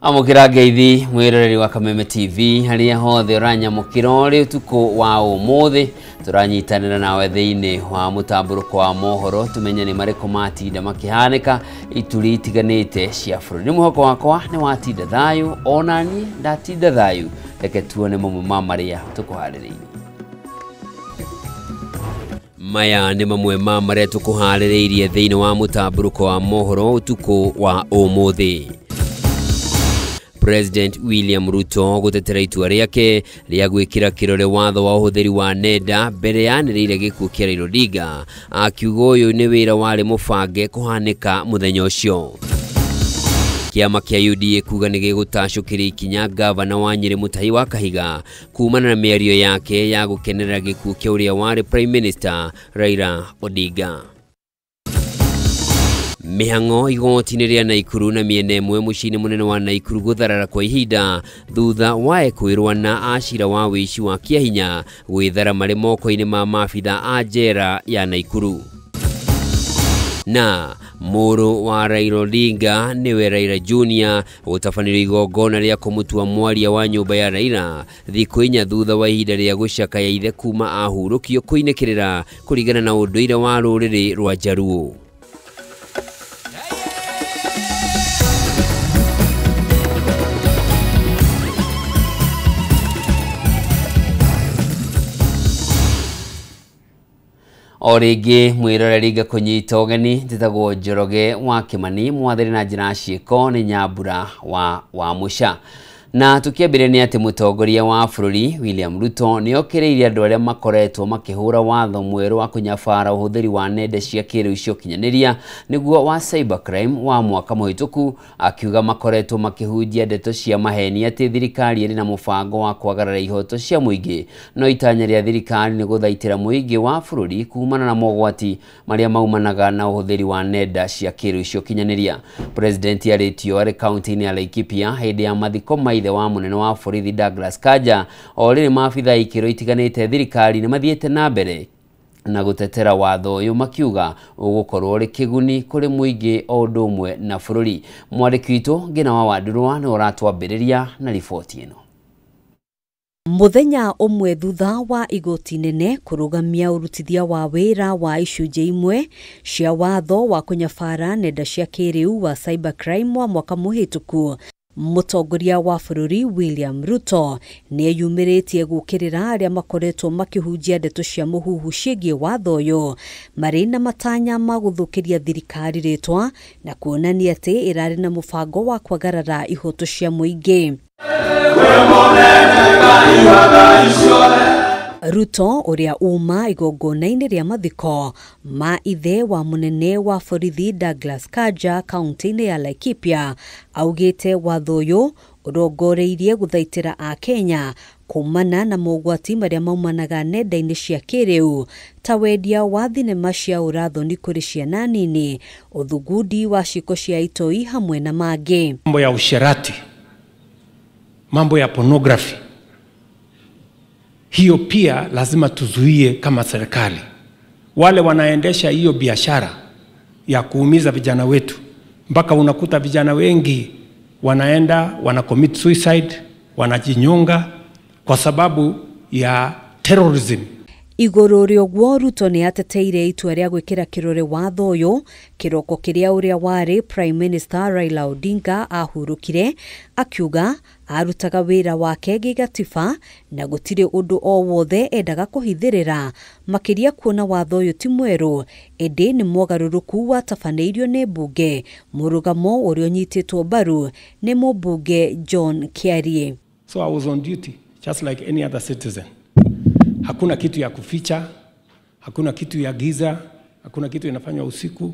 Amũkĩra ngeithi mwĩroreri wa Kameme TV harĩa hothe ũranyamũkĩra ũrĩ ũtukũ wa ũmũthĩ tũranyitanĩra nawe thĩinĩ wa mũtambũrũko wa mohoro tumenye nĩ marĩkũ matinda makĩhanĩka ituri itiganĩte cia bũrũri. Nĩ mwĩhoko wakwa nĩ watinda thayũ ona niĩ ndatinda thayũ, reke tuone mamwe ma marĩa tũkũharĩrĩirie. Maya nĩ mamwe ma marĩa tũkũharĩrĩirie thĩinĩ wa mũtambũrũko wa mohoro ũtukũ wa ũmũthĩ. President William Ruto gũtetera itua rĩake rĩa gwĩkĩra kĩrore watho wa ũhũthĩri wa nenda mbere yanĩrĩire gĩkuũ kĩa Raila Odinga, akiuga ũyũ nĩ wĩra warĩ mũbange kũhanĩka mũthenya ũcio. Kĩama kĩa UDA kuga nĩ gĩgũtacũkĩria ikinya gavana wa Nyĩrĩ Mutahi wa Kahiga kumana na mĩario yake ya gũkenerera gĩkuũ kĩa ũrĩa warĩ Prime Minister Raila Odinga. Mĩhang'o igoti-inĩ rĩa Naikuru na mĩena ĩmwe mũciĩ-inĩ mũnene wa Naikuru gũtharara kwa ihinda thutha wa ekwĩrwo na acira wa wĩici wa kĩahinya gwĩthara marĩ moko-inĩ ma maabitha a njera ya Naikuru. Na mũrũ wa Raila Odinga nĩwe Raila Junior gũtabanĩrio igongona rĩa kũmũtua mwaria wa nyũmba ya Raila thikũ inya thutha wa ihinda rĩa gũcakaya ithe kuma ahurũkio kũinĩkĩrĩra kũringana na ũndũire wa rũrĩrĩ rwa Jaluo. O rĩngĩ mwĩroreri ngakũnyita ũgeni, njĩtagwo Njoroge wa Kĩmani, mwathĩri na njĩra ciĩko nĩ Nyambura wa Wamũca. Na tũkĩambĩrĩria nĩ atĩ mũtongoria wa bũrũri William Ruto nĩ okĩrĩirie andũ arĩa makoretwo makĩhũra watho mwerũ wa kũnyabara ũhũthĩri wa nenda cia kĩrĩu cia ũkinyanĩria nĩguo wa cybercrime wa mwaka mũhĩtũku, akiuga makoretwo makĩhunjia ndeto cia maheni atĩ thirikari ĩrĩ na mũbango wa kwagarara ihoto cia mũingĩ, no itanya rĩa thirikari nĩ gũthaitĩra mũingĩ wa bũrũri kumana na mogwati marĩa maumanaga na ũhũthĩri wa nenda cia kĩrĩu cia ũkinyanĩria. President arĩtio arĩ kaunti-inĩ ya Laikipia hĩndĩ ya mathiko ma ithe wa mũnene wa borithi Douglas Kanja. O rĩrĩ maabitha ikĩro itiganĩte thirikari nĩ mathiĩte na mbere na gũtetera watho ũyũ makiuga ũgũkorwo ũrĩ kĩguni kũrĩ mũingĩ o ũndũ ũmwe na bũrũri. Mwandĩki witũ Ngina wa Wandurwa nĩ ũratwambĩrĩria na riboti ĩno. Mũthenya ũmwe thutha wa igoti nene kũrũgamia ũrutithia wa wĩra wa icunjĩ imwe cia watho wa kũnyabara nenda cia kĩrĩu wa cybercrime wa mwaka mũhĩtũku, mũtongoria wa bũrũri William Ruto nĩ eyumĩrĩtie gũkĩrĩra arĩa makoretwo makĩhunjia ndeto cia mũhuhu ciĩgiĩ watho ũyũ marĩ na matanya ma gũthũkĩria thirikari rĩtwa na kuonania atĩ ĩrarĩ na mũbango wa kwagarara ihoto cia mũingĩ. Ruto ũrĩa uma igongona-inĩ rĩa mathiko ma ithe wa mũnene wa borithi Douglas Kanja kaunti-inĩ ya Laikipia augĩte watho ũyũ ũrongoreirie gũthaitĩra Akenya kumana na mogwati marĩa maumanaga nenda-inĩ cia kĩrĩu ta wendia wa thinema cia ũrathoni kũrĩ ciana nini, ũthugundi wa ciĩko cia itoi hamwe na mangĩ. Mambo ya usherati, mambo ya pornography, hiyo pia lazima tuzuie kama serikali. Wale wanaendesha hiyo biashara ya kuumiza vijana wetu, mpaka unakuta vijana wengi wanaenda wana commit suicide, wanajinyonga kwa sababu ya terrorism. Igũrũ rĩa ũguo Ruto nĩ ateteire itua rĩa gwĩkĩra kĩrore watho ũyũ kĩroko kĩrĩa ũrĩa warĩ Prime Minister Raila Odinga ahurũkire, akiuga arutaga wĩra wake gĩgatiba na gũtirĩ ũndũ o wothe endaga kũhithĩrĩra, makĩria kuona watho ũyũ ti mwerũ ĩndĩ nĩ mogarũrũku watabanĩirio nĩ mbunge, mũrũgamo ũrĩa ũnyitĩtwo mbaru nĩ mũmbunge John Kiarie. So I was on duty just like any other citizen. Hakuna kitu ya kuficha, hakuna kitu ya giza, hakuna kitu inafanywa usiku.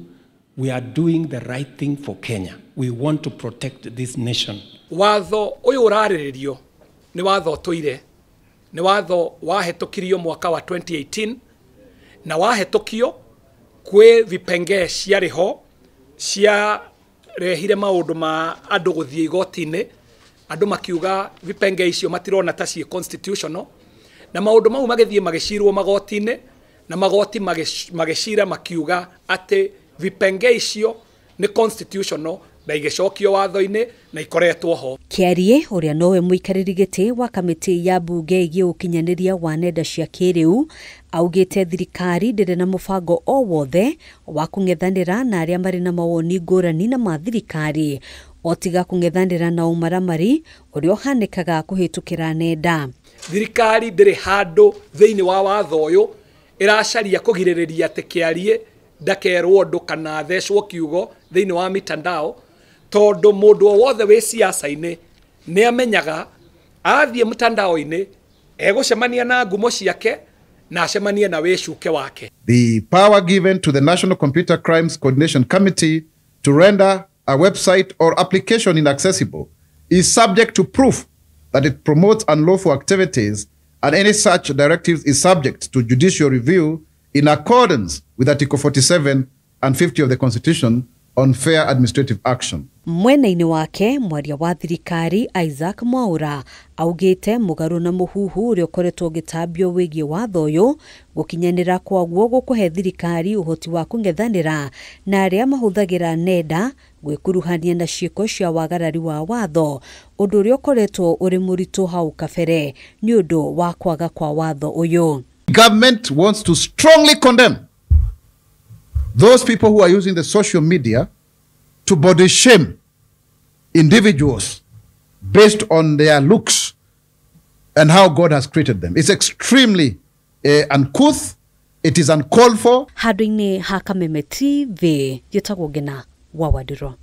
We are doing the right thing for Kenya. We want to protect this nation. Watho ũyũ ũrarĩrĩrio nĩ watho ũtũire, nĩ watho wahetũkirio mwaka wa 2018 na wahetũkio kwĩ vipengee ciarĩ ho cia rehire maũndũ ma andũ gũthiĩ igoti-inĩ, andũ makiuga vipengee icio matirona ta ciĩ constitutional, na maũndũ mau magĩthiĩ magĩcirwo magoti-inĩ, na magoti magĩcira makiuga atĩ vipengee icio Nĩ constitutional na igĩcokio watho-inĩ na ikoretwo ho. Kĩarie ũrĩa nowe mũikarĩri gĩtĩ wa kamĩtĩ ya mbunge ĩgiĩ ũkinyanĩria wa nenda cia kĩrĩu augĩte thirikari ndĩrĩ na mũbango o wothe wa kũng'ethanĩra na arĩa marĩ na mawoni ngũrani na ma thirikari o tiga kũng'ethanĩra na ũmaramari ũrĩa ũhanĩkaga kũhĩtũkĩra nenda. Thirikari ndĩrĩ handũ thĩinĩ wa watho ũyũ ĩracaria kũgirĩrĩria atĩ Kĩarie ndakerwo ũndũ kana athecwo kiugo thĩinĩ wa mitandao, tondũ mũndũ o wothe wĩ siasa-inĩ nĩ amenyaga athiĩ mtandao-inĩ egũcemania na ngumo ciake na acemanie na wĩcuke wake. The power given to the National Computer Crimes Coordination Committee to render a website or application inaccessible is subject to proof that it promotes unlawful activities, and any such directives is subject to judicial review in accordance with Article 47 and 50 of the Constitution on fair administrative action. Mwena-inĩ wake mwaria wa thirikari Isaac Mwaura augĩte mũgarũ na mũhuhu ũrĩa ũkoretwo ũgĩtambio wĩgiĩ watho ũyũ gũkinyanĩra kwaguo gũkũhe thirikari ũhoti wa kũng'ethanĩra na arĩa mahũthagĩra nenda gwĩkuruhania na ciĩko cia wagarari wa watho, ũndũ ũrĩa ũkoretwo ũrĩ mũritũ hau kabere nĩ ũndũ wa kwaga kwa watho ũyũ. Government wants to strongly condemn those people who are using the social media to body shame individuals based on their looks and how God has created them. It's extremely uncouth. It is uncalled for. Handũ-inĩ ha Kameme TV, njĩtagwo Ngina wa Wandĩrwo.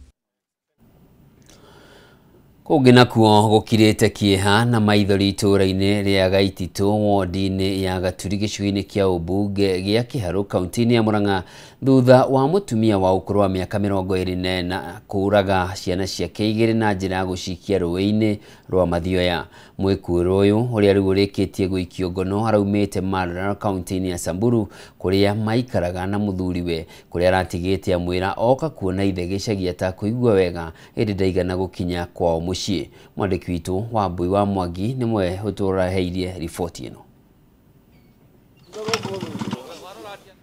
Kũngĩ nakuo gũkirĩte kĩeha na maithori itũũra-inĩ rĩa Gaititũ wodi-inĩ ya Gaturi gĩcigo-inĩ kĩa ũmbunge gĩa Kĩharũ kaunti-inĩ ya Murang'a thutha wa mũtumia wa ũkũrũ wa mĩaka 24 kũũraga ciana ciake igĩrĩ na njĩra ya gũcikia rũĩ-inĩ rwa Mathioya. Mwĩkũĩrwo ũyũ ũrĩa rĩu ũrĩkĩtie gũikio ngono araumĩte Maralal kaunti-inĩ ya Samburu kũrĩa maikaraga na mũthuriwe, kũrĩa aratigĩte amwĩra oka kuona ithe gĩcagi atakũigua wega ĩndĩ ndaigana gũkinya kwao mũciĩ. Mwandĩki witũ wa Mbui wa Mwangi nĩmwe ũtũraheirie riboti ĩno.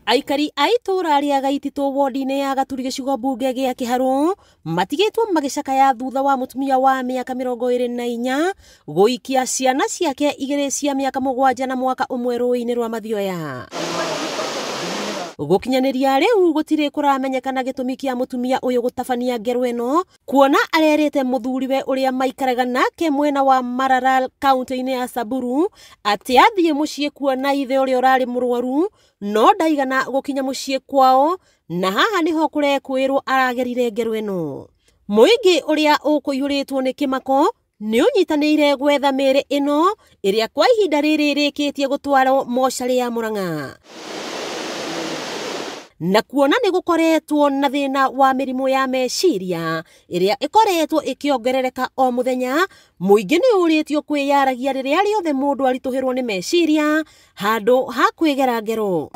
Aikari a itũũra rĩa Gaititũ wodi-inĩ ya Gaturi gĩcigo mbunge gĩa Kĩharũ matigĩtwo magĩcakaya thutha wa mũtumia wa mĩaka 24 gũikia ciana ciake igĩrĩ cia mĩaka 7 na mwaka ũmwe rũĩ-inĩ rwa Mathioya. Gũkinyanĩria rĩu gũtirĩ kũramenyekana gĩtũmi kĩa mũtumia ũyũ gũtabania ngero ĩno, kuona arerĩte mũthuriwe ũrĩa maikaraga nake mwena wa Maralal kaunti-inĩ ya Samburu atĩ athiĩ mũciĩ kuona ithe ũrĩa ũrarĩ mũrwaru no ndaigana gũkinya mũciĩ kwao, na haha nĩho kũrekwĩrwo aragerire ngero ĩno. Mũingĩ ũrĩa ũkũihũrĩtwo nĩ kĩmako nĩ ũnyitanĩire gwetha mĩĩrĩ ĩno ĩrĩa kwa ihinda rĩrĩ ĩrĩkĩtie gũtwarwo mocarĩ ya Murang'a. Na kuona nĩ gũkoretwo na thĩna wa mĩrimũ ya meciria ĩrĩa ĩkoretwo ĩkĩongerereka o mũthenya, mũingĩ nĩ ũrĩtio kwĩyaragia rĩrĩa rĩothe mũndũ aritũhĩrwo nĩ meciria handũ ha kwĩgera ngero.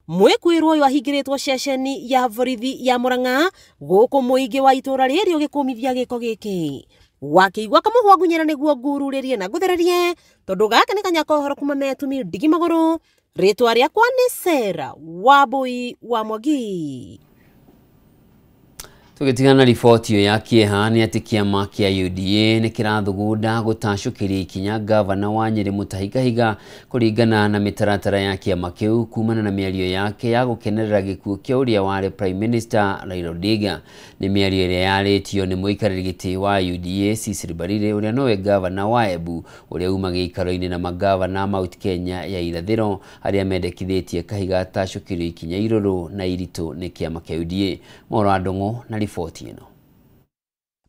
Mwĩkũĩrwo ũyũ ahingĩrĩtwo ceceni ya borithi ya Murang'a gũkũ mũingĩ wa itũũra rĩrĩ ũgĩkũmithia gĩko gĩkĩ. Wakĩigua kamũhwa ngunyĩra nĩguo ngururĩrie na ngũthererie, tondũ gaka nĩ kanya kohoro kuma metumi ndigi magũrũ. Rĩtwa rĩakwa nĩ Sarah Wambui wa Mwangi. Tũgĩtigana na riboti ĩyo ya kĩeha nĩ atĩ kĩama kĩa UDA nĩ kĩrathugunda gũtacũkĩria ikinya gavana wa Nyĩrĩ Mutahi Kahiga kũringana na mĩtaratara ya kĩama kĩu kumana na mĩario yake ya gũkenerera gĩkuũ kĩa ũrĩa warĩ Prime Minister Raila Odinga. Nĩ mĩario ĩrĩa yarĩtio nĩ mũikarĩri gĩtĩ wa UDA Cecily Mbarire ũrĩa nowe gavana wa Embu ũrĩa uma gĩikaro-inĩ na magavana Mount Kenya ya irathĩro arĩa mendekithĩtie Kahiga atacũkĩrio ikinya irũrũ na iritũ nĩ kĩama kĩa UDA. Mohoro wa Ndũng'ũ na riboti ĩno.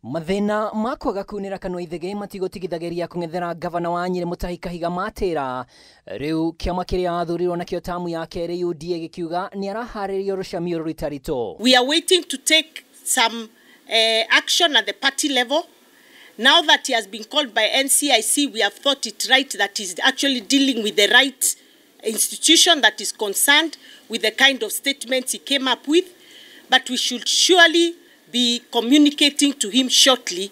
Mathĩna ma kwaga kunĩra kanua ithege matigũtigithagĩria kũng'ethera gavana wa Nyĩrĩ Mutahi Kahiga matĩra. Rĩu kĩama kĩrĩa athurirwo nakĩo tamu ya kerĩ UDA gĩkiuga nĩ araharĩrio rũcamio rũritaritũ. We are waiting to take some action at the party level. Now that he has been called by NCIC, we have thought it right that he's actually dealing with the right institution that is concerned with the kind of statements he came up with. But we should surely be communicating to him shortly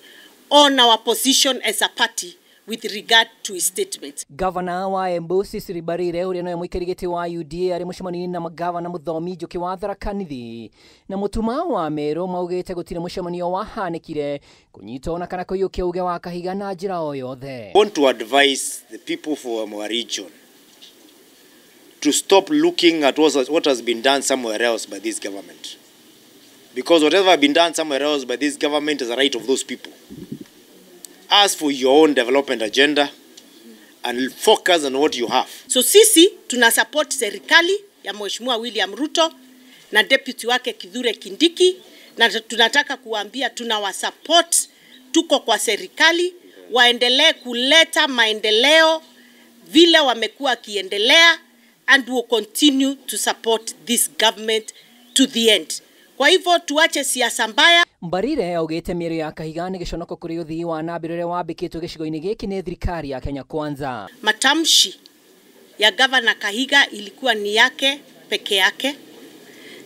on our position as a party with regard to his statement. Gavana wa Embu Cecily Mbarire uria nowe muikari giti wa UDA ari mucemanio-ini na magavana Muthomi Njuki wa Tharaka Nithi na Mutuma wa Meru maugite gutire mucemanio wahanikire kunyitwo na kana kuyukia uge wa Kahiga na njira o yothe. I want to advise the people from our region to stop looking at what has been done somewhere else by this government. Because whatever has been done somewhere else by this government is the right of those people. Ask for your own development agenda and focus on what you have. So sisi tuna support serikali ya Mheshimiwa William Ruto na deputy wake Kithure Kindiki, na tunataka kuambia tunawasupport, tuko kwa serikali, waendelee kuleta maendeleo vile wamekuwa kiendelea, and will continue to support this government to the end. Kwa hivyo tuache siasa mbaya. Mbarire augite mĩario ya Kahiga nĩ gĩconoko kũrĩ ũthii wa na mbere ũrĩa wambĩkĩtwo gĩcigo-inĩ gĩkĩ nĩ thirikari ya Kenya Kwanza. Matamshi ya Gavana Kahiga ilikuwa ni yake peke yake.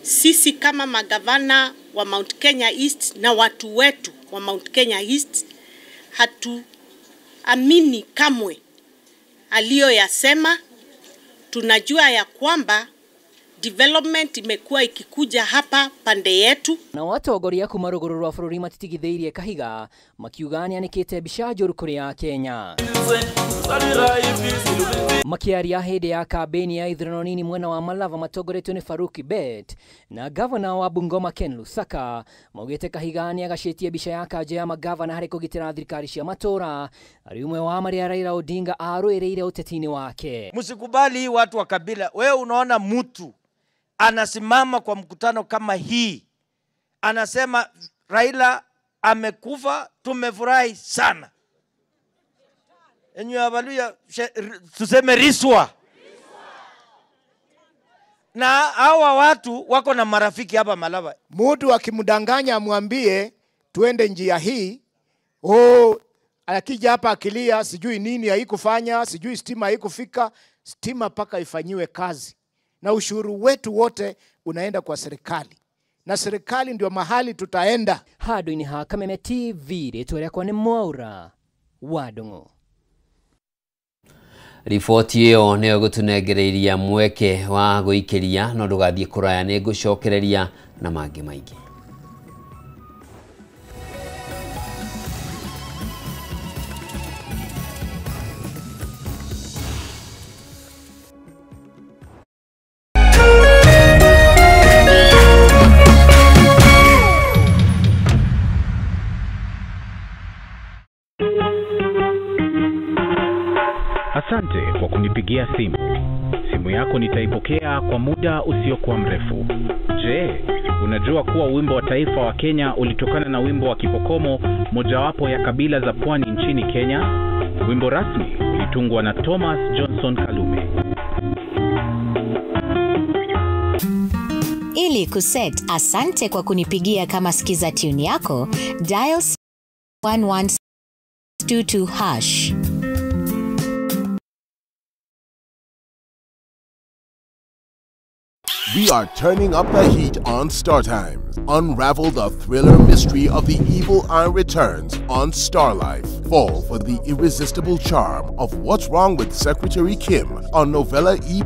Sisi kama magavana wa Mount Kenya East na watu wetu wa Mount Kenya East hatuamini kamwe aliyoyasema. Tunajua ya kwamba development imekuwa ikikuja hapa pande yetu. Na watongoria kuma rũgũrũ rwa bũrũri matitigithĩirie Kahiga makiuga nĩanĩkĩte mbica njũru kũrĩ a Kenya. Makiaria hĩndĩ ya kambĩini ya ithurano nini mwena wa Malava matongoretio nĩ Farouk Kibet na gavana wa Bungoma Ken Lusaka maugĩte Kahiga nĩagacĩtie mbica ya kanja ya magavana harĩ kũgitĩra thirikari cia matũra arĩ ũmwe wa marĩa Raila Odinga arũĩrĩire ũteti-inĩ wake. Msikubali watu wa kabila. Wewe unaona mtu anasimama kwa mkutano kama hii anasema Raila amekufa, tumefurahi sana. Enyu abaluya tuseme riswa. Na hawa watu wako na marafiki hapa Malava. Mtu akimdanganya amwambie tuende njia hii, oh, akija hapa akilia sijui nini haikufanya, sijui stima haikufika, stima paka ifanyiwe kazi. Na ushuru wetu wote unaenda kwa serikali. Na serikali ndio mahali tutaenda. Handũ-inĩ ha Kameme TV rĩtwa rĩakwa nĩ Mwaura wa Ndung'u. Riboti ĩyo nĩyo ĩgũtũnengereiria mweke wa gũikĩria no ndũgathiĩ kũraya, nĩ ngũcokereria na mangĩ maingĩ. Asante kwa kunipigia simu. Simu yako nitaipokea kwa muda usiokuwa mrefu. Je, unajua kuwa wimbo wa taifa wa Kenya ulitokana na wimbo wa Kipokomo, mojawapo ya kabila za pwani nchini Kenya? Wimbo rasmi ulitungwa na Thomas Johnson Kalume. Ili kuset asante kwa kunipigia kama skiza tune yako, dial 1122 hash. We are turning up the heat on StarTimes. Unravel the thriller mystery of The Evil Eye Returns on Star Life. Fall for the irresistible charm of What's Wrong with Secretary Kim on Novella E+.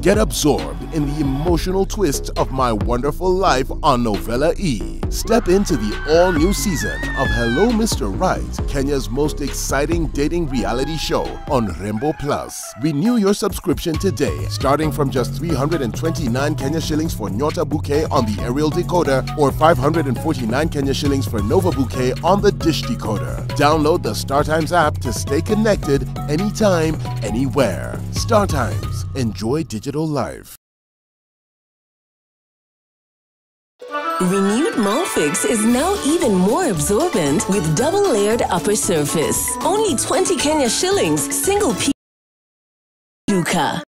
Get absorbed in the emotional twists of My Wonderful Life on Novella E. Step into the all-new season of Hello Mr. Right, Kenya's most exciting dating reality show on Rembo Plus. Renew your subscription today, starting from just 329 Kenya shillings for Nyota Bouquet on the aerial decoder or 549 Kenya shillings for Nova Bouquet on the dish decoder. Download the StarTimes app to stay connected anytime, anywhere. StarTimes. Enjoy digital life. Renewed Molfix is now even more absorbent with double-layered upper surface. Only 20 Kenya shillings, single piece. Duka.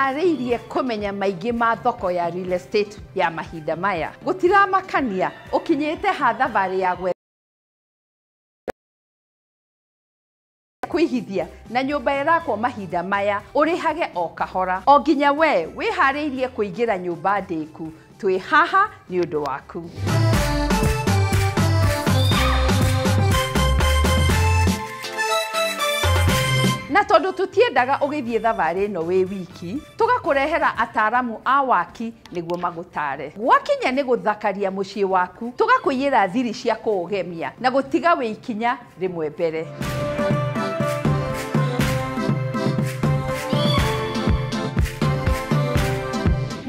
Wĩharĩirie kũmenya maingĩ ma thoko ya real estate ya mahinda maya. Gũtiramakania ũkinyĩte ha thabarĩ ya gwetha kwĩhithia na nyũmba ĩrakwo mahinda maya ũrĩhage o kahora o nginya we wĩharĩirie kũingĩra nyũmba ndĩku. Twĩ haha nĩ ũndũ waku. Na tondu tutiendaga ũgĩthiĩ thabarĩ ĩno wĩ wiki, tũgakũrehera ataramu a waki nĩguo magũtare. Gwakinya nĩ gũthakaria mũciĩ waku, tũgakũiyĩra thiri cia kũũgemia na gũtiga wĩ ikinya rĩmwe mbere.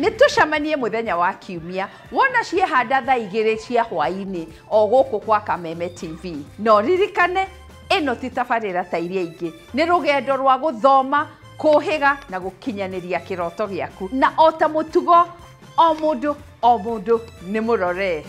Nĩtũcemanie mũthenya wa Kiumia wona ciehanda thaa 2 cia hwaĩ-inĩ o gũkũ kwa Kameme TV. No ririkane ĩno ti tabarĩra ta iria ingĩ, nĩ rũgendo rwa gũthoma, kũhĩga na gũkinyanĩria kĩroto gĩaku. Na o ta mũtugo, o mũndũ nĩ mũrore.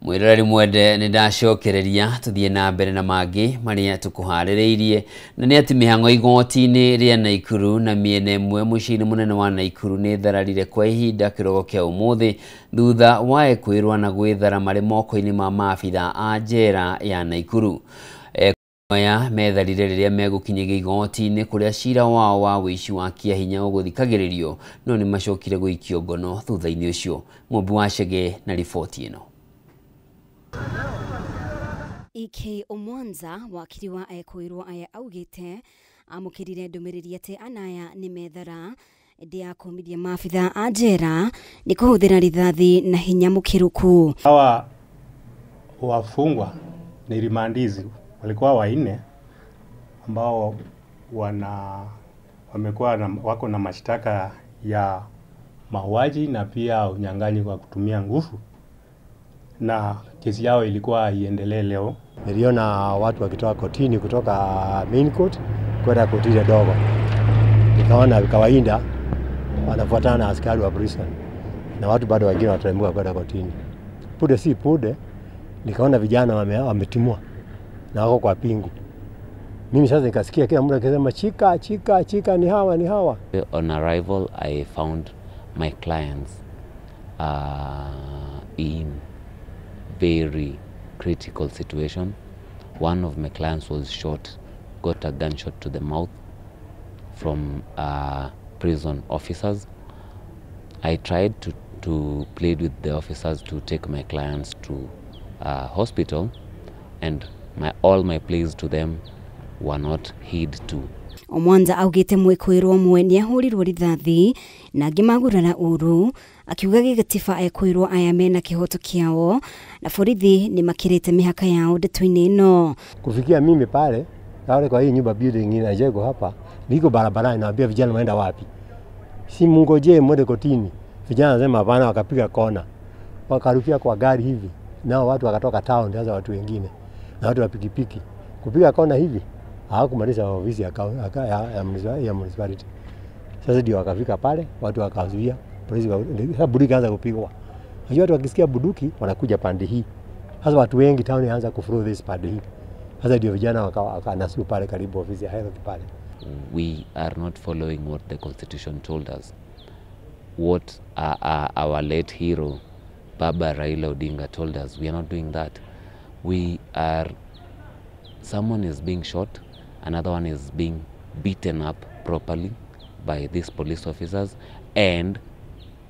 Mwiroreri mwende nĩ ndacokereria tuthiĩ na mbere na mangĩ marĩa tũkũharĩrĩirie na nĩ atĩ mĩhang'o igoti-inĩ rĩa Naikuru na mĩena ĩmwe mũciĩ-inĩ mũnene wa Naikuru nĩ thararire kwa ihinda kĩroko kĩa ũmũthĩ thutha wa kwĩrwo na gwĩthara marĩ moko-inĩ ma maabitha a njera ya Naikuru. Aya metharire rĩrĩa megũkinyĩria igoti-inĩ kũrĩa cira wao wa ũici wa kĩahinya ũgũthikagĩrĩrio no nĩ macokire gũikio ngono thutha-inĩ ũcio. Mũmbi wa Chege na riboti ĩno. EK Omwanza wakiri wa ekwirwo aya augite amukirire ndumiriri ati anaya ni methara ndia kumithia maabitha a njera ni kuhuthira rithathi na hinya mukiruku. Hawa wafungwa ni rimandizi walikuwa wanne ambao wamekuwa wako na mashtaka ya mauaji na pia unyang'anyi kwa kutumia nguvu, na kesi yao ilikuwa iendelee leo. Niliona watu wakitoka kotini kutoka main court kwenda kotini dogo. Nikaona kawaida wanafuatana na askari wa prison na watu bado wengine wanateremka kwenda kotini. Punde si punde nikaona vijana wametimua na wako kwa pingu. Mimi sasa nikasikia kila mtu akisema chika chika chika, ni hawa ni hawa. On arrival I found my clients in very critical situation. One of my clients was shot, got a gunshot to the mouth from prison officers. I tried to plead with the officers to take my clients to hospital, and all my pleas to them were not heed to. Omwanza augite mwikwirwo mwe niahurirwo rithathi na angi magurara uru akiuga gigatiba ekwirwo aya mena kihoto kiao na borithi ni makirite mihaka yao ndeto-inĩ ĩno. Kufikia mimi pale pale kwa hii nyumba building inajengwa hapa, niko barabarani naambia vijana waenda wapi? Si mungojee mwende kotini. Vijana wanasema hapana, wakapiga kona. Wakarukia kwa gari hivi. Nao watu wakatoka town, sasa watu wengine na watu wa pikipiki. Kupiga kona hivi hawakumaliza ofisi ya municipality. Sasa ndio wakafika pale, watu wakazuia, polisi wa bunduki kaanza kupigwa. Unajua watu wakisikia bunduki wanakuja pande hii. Sasa watu wengi town inaanza kuflow this pande hii. Sasa ndio vijana wakanasiu pale karibu ofisi ya health pale. We are not following what the constitution told us. What our late hero Baba Raila Odinga told us. We are not doing that. We are, someone is being shot, another one is being beaten up properly by these police officers, and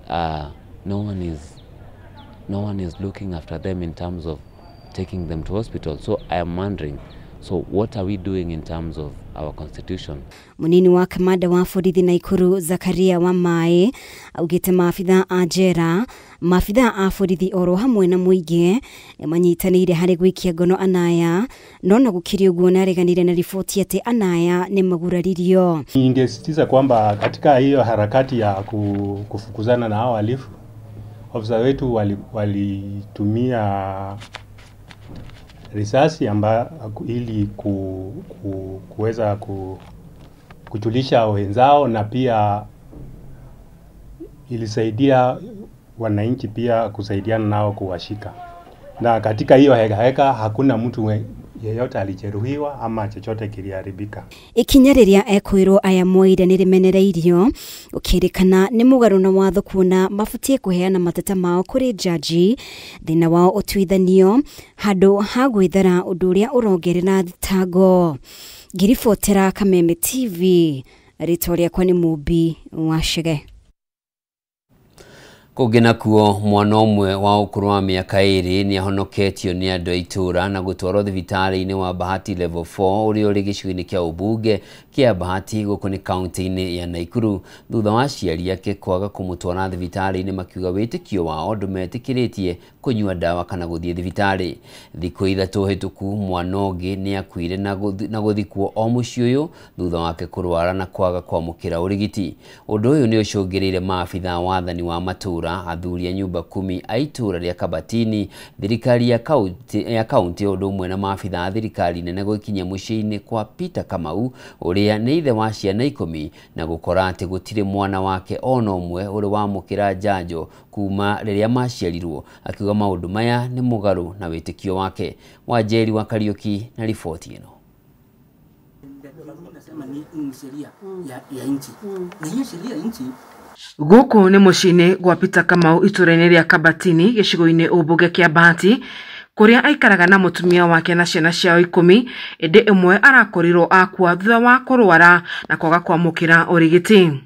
no one is looking after them in terms of taking them to hospital. So I am wondering, so what are we doing in terms of our constitution? Munini wa kamanda wa borithi Naikuru Zakaria Wamae augite maabitha a njera, maabitha a borithi oro hamwe na muingi manyitanĩire harĩ gwikia ngono anaya, no na gũkĩrĩ ũguo nĩareganire na riboti atĩ anaya nĩ maguraririo. Ningesisitiza kwamba katika hiyo harakati ya kufukuzana na hao wahalifu, ofisa wetu walitumia risasi amba ili kuweza kujulisha wenzao, na pia ilisaidia wananchi pia kusaidiana nao kuwashika. Na katika hiyo heka hakuna mtu yeyote alijeruhiwa ama chochote kiliharibika. Ikinya rĩrĩa ekwĩrwo aya moire nĩ rĩmenereirio ũkĩrĩkana nĩ mũgarũ na watho kuona mabatie kũheana mateta mao kũrĩ jaji thĩna wao ũtuithanio handũ ha gwĩthara ũndũ ũrĩa ũrongerera thitango. Ngĩribotera Kameme TV, rĩtwa rĩakwa nĩ Mũmbi wa Chege. Kũngĩ nakuo, mwana ũmwe wa ũkũrũ wa mĩaka 2 nĩ ahonoketio nĩ andũ a itũũra na gũtwarwo thibitarĩ-inĩ wa Bahati Level 4 ũrĩa ũrĩ gĩcigo-inĩ kĩa ũmbunge kĩa Bahati gũkũ nĩ kaunti-inĩ ya Naikuru thutha wa aciari ake kwaga kũmũtwara thibitarĩ-inĩ makiuga wĩtĩkio wao ndũmetĩkĩrĩtie kũnyua ndawa kana gũthiĩ thibitarĩ. Thikũ 3 hĩtũku mwana ũngĩ nĩ akuire na gũthikwo o mũciĩ ũyũ thutha wake kũrwara na kwaga kwamũkĩra ũrigiti. Ũndũ ũyũ nĩ ũcũngĩrĩire maabithaa wathani wa matũũra, athuri a nyumba 10 a itũũra rĩa Kabatini, thirikari ya kaunti ũndũ ũmwe na maabithaa a thirikari nene gũkinya mũciĩ-inĩ kwa Peter Kamau ũrĩa nĩ ithe wa ciana 10 na gũkora atĩ gũtirĩ mwana wake ona ũmwe ũrĩ wamũkĩra njanjo kuma rĩrĩa maciarirwo, akiuga maũndũ maya nĩ mũgarũ na wĩtĩkio wake. Wanjeri wa Kariuki na riboti ĩno. Gũkũ nĩ mũciĩ-inĩ gwa Peter Kamau itũũra-inĩ rĩa Kabatini gĩcigo-inĩ ũmbunge kĩa Bahati kũrĩa aikaraga na mũtumia wake na ciana ciao 10, ĩndĩ ĩmwe arakorirwo akua thutha wa kũrwara na kwaga kwamũkĩra ũrigiti.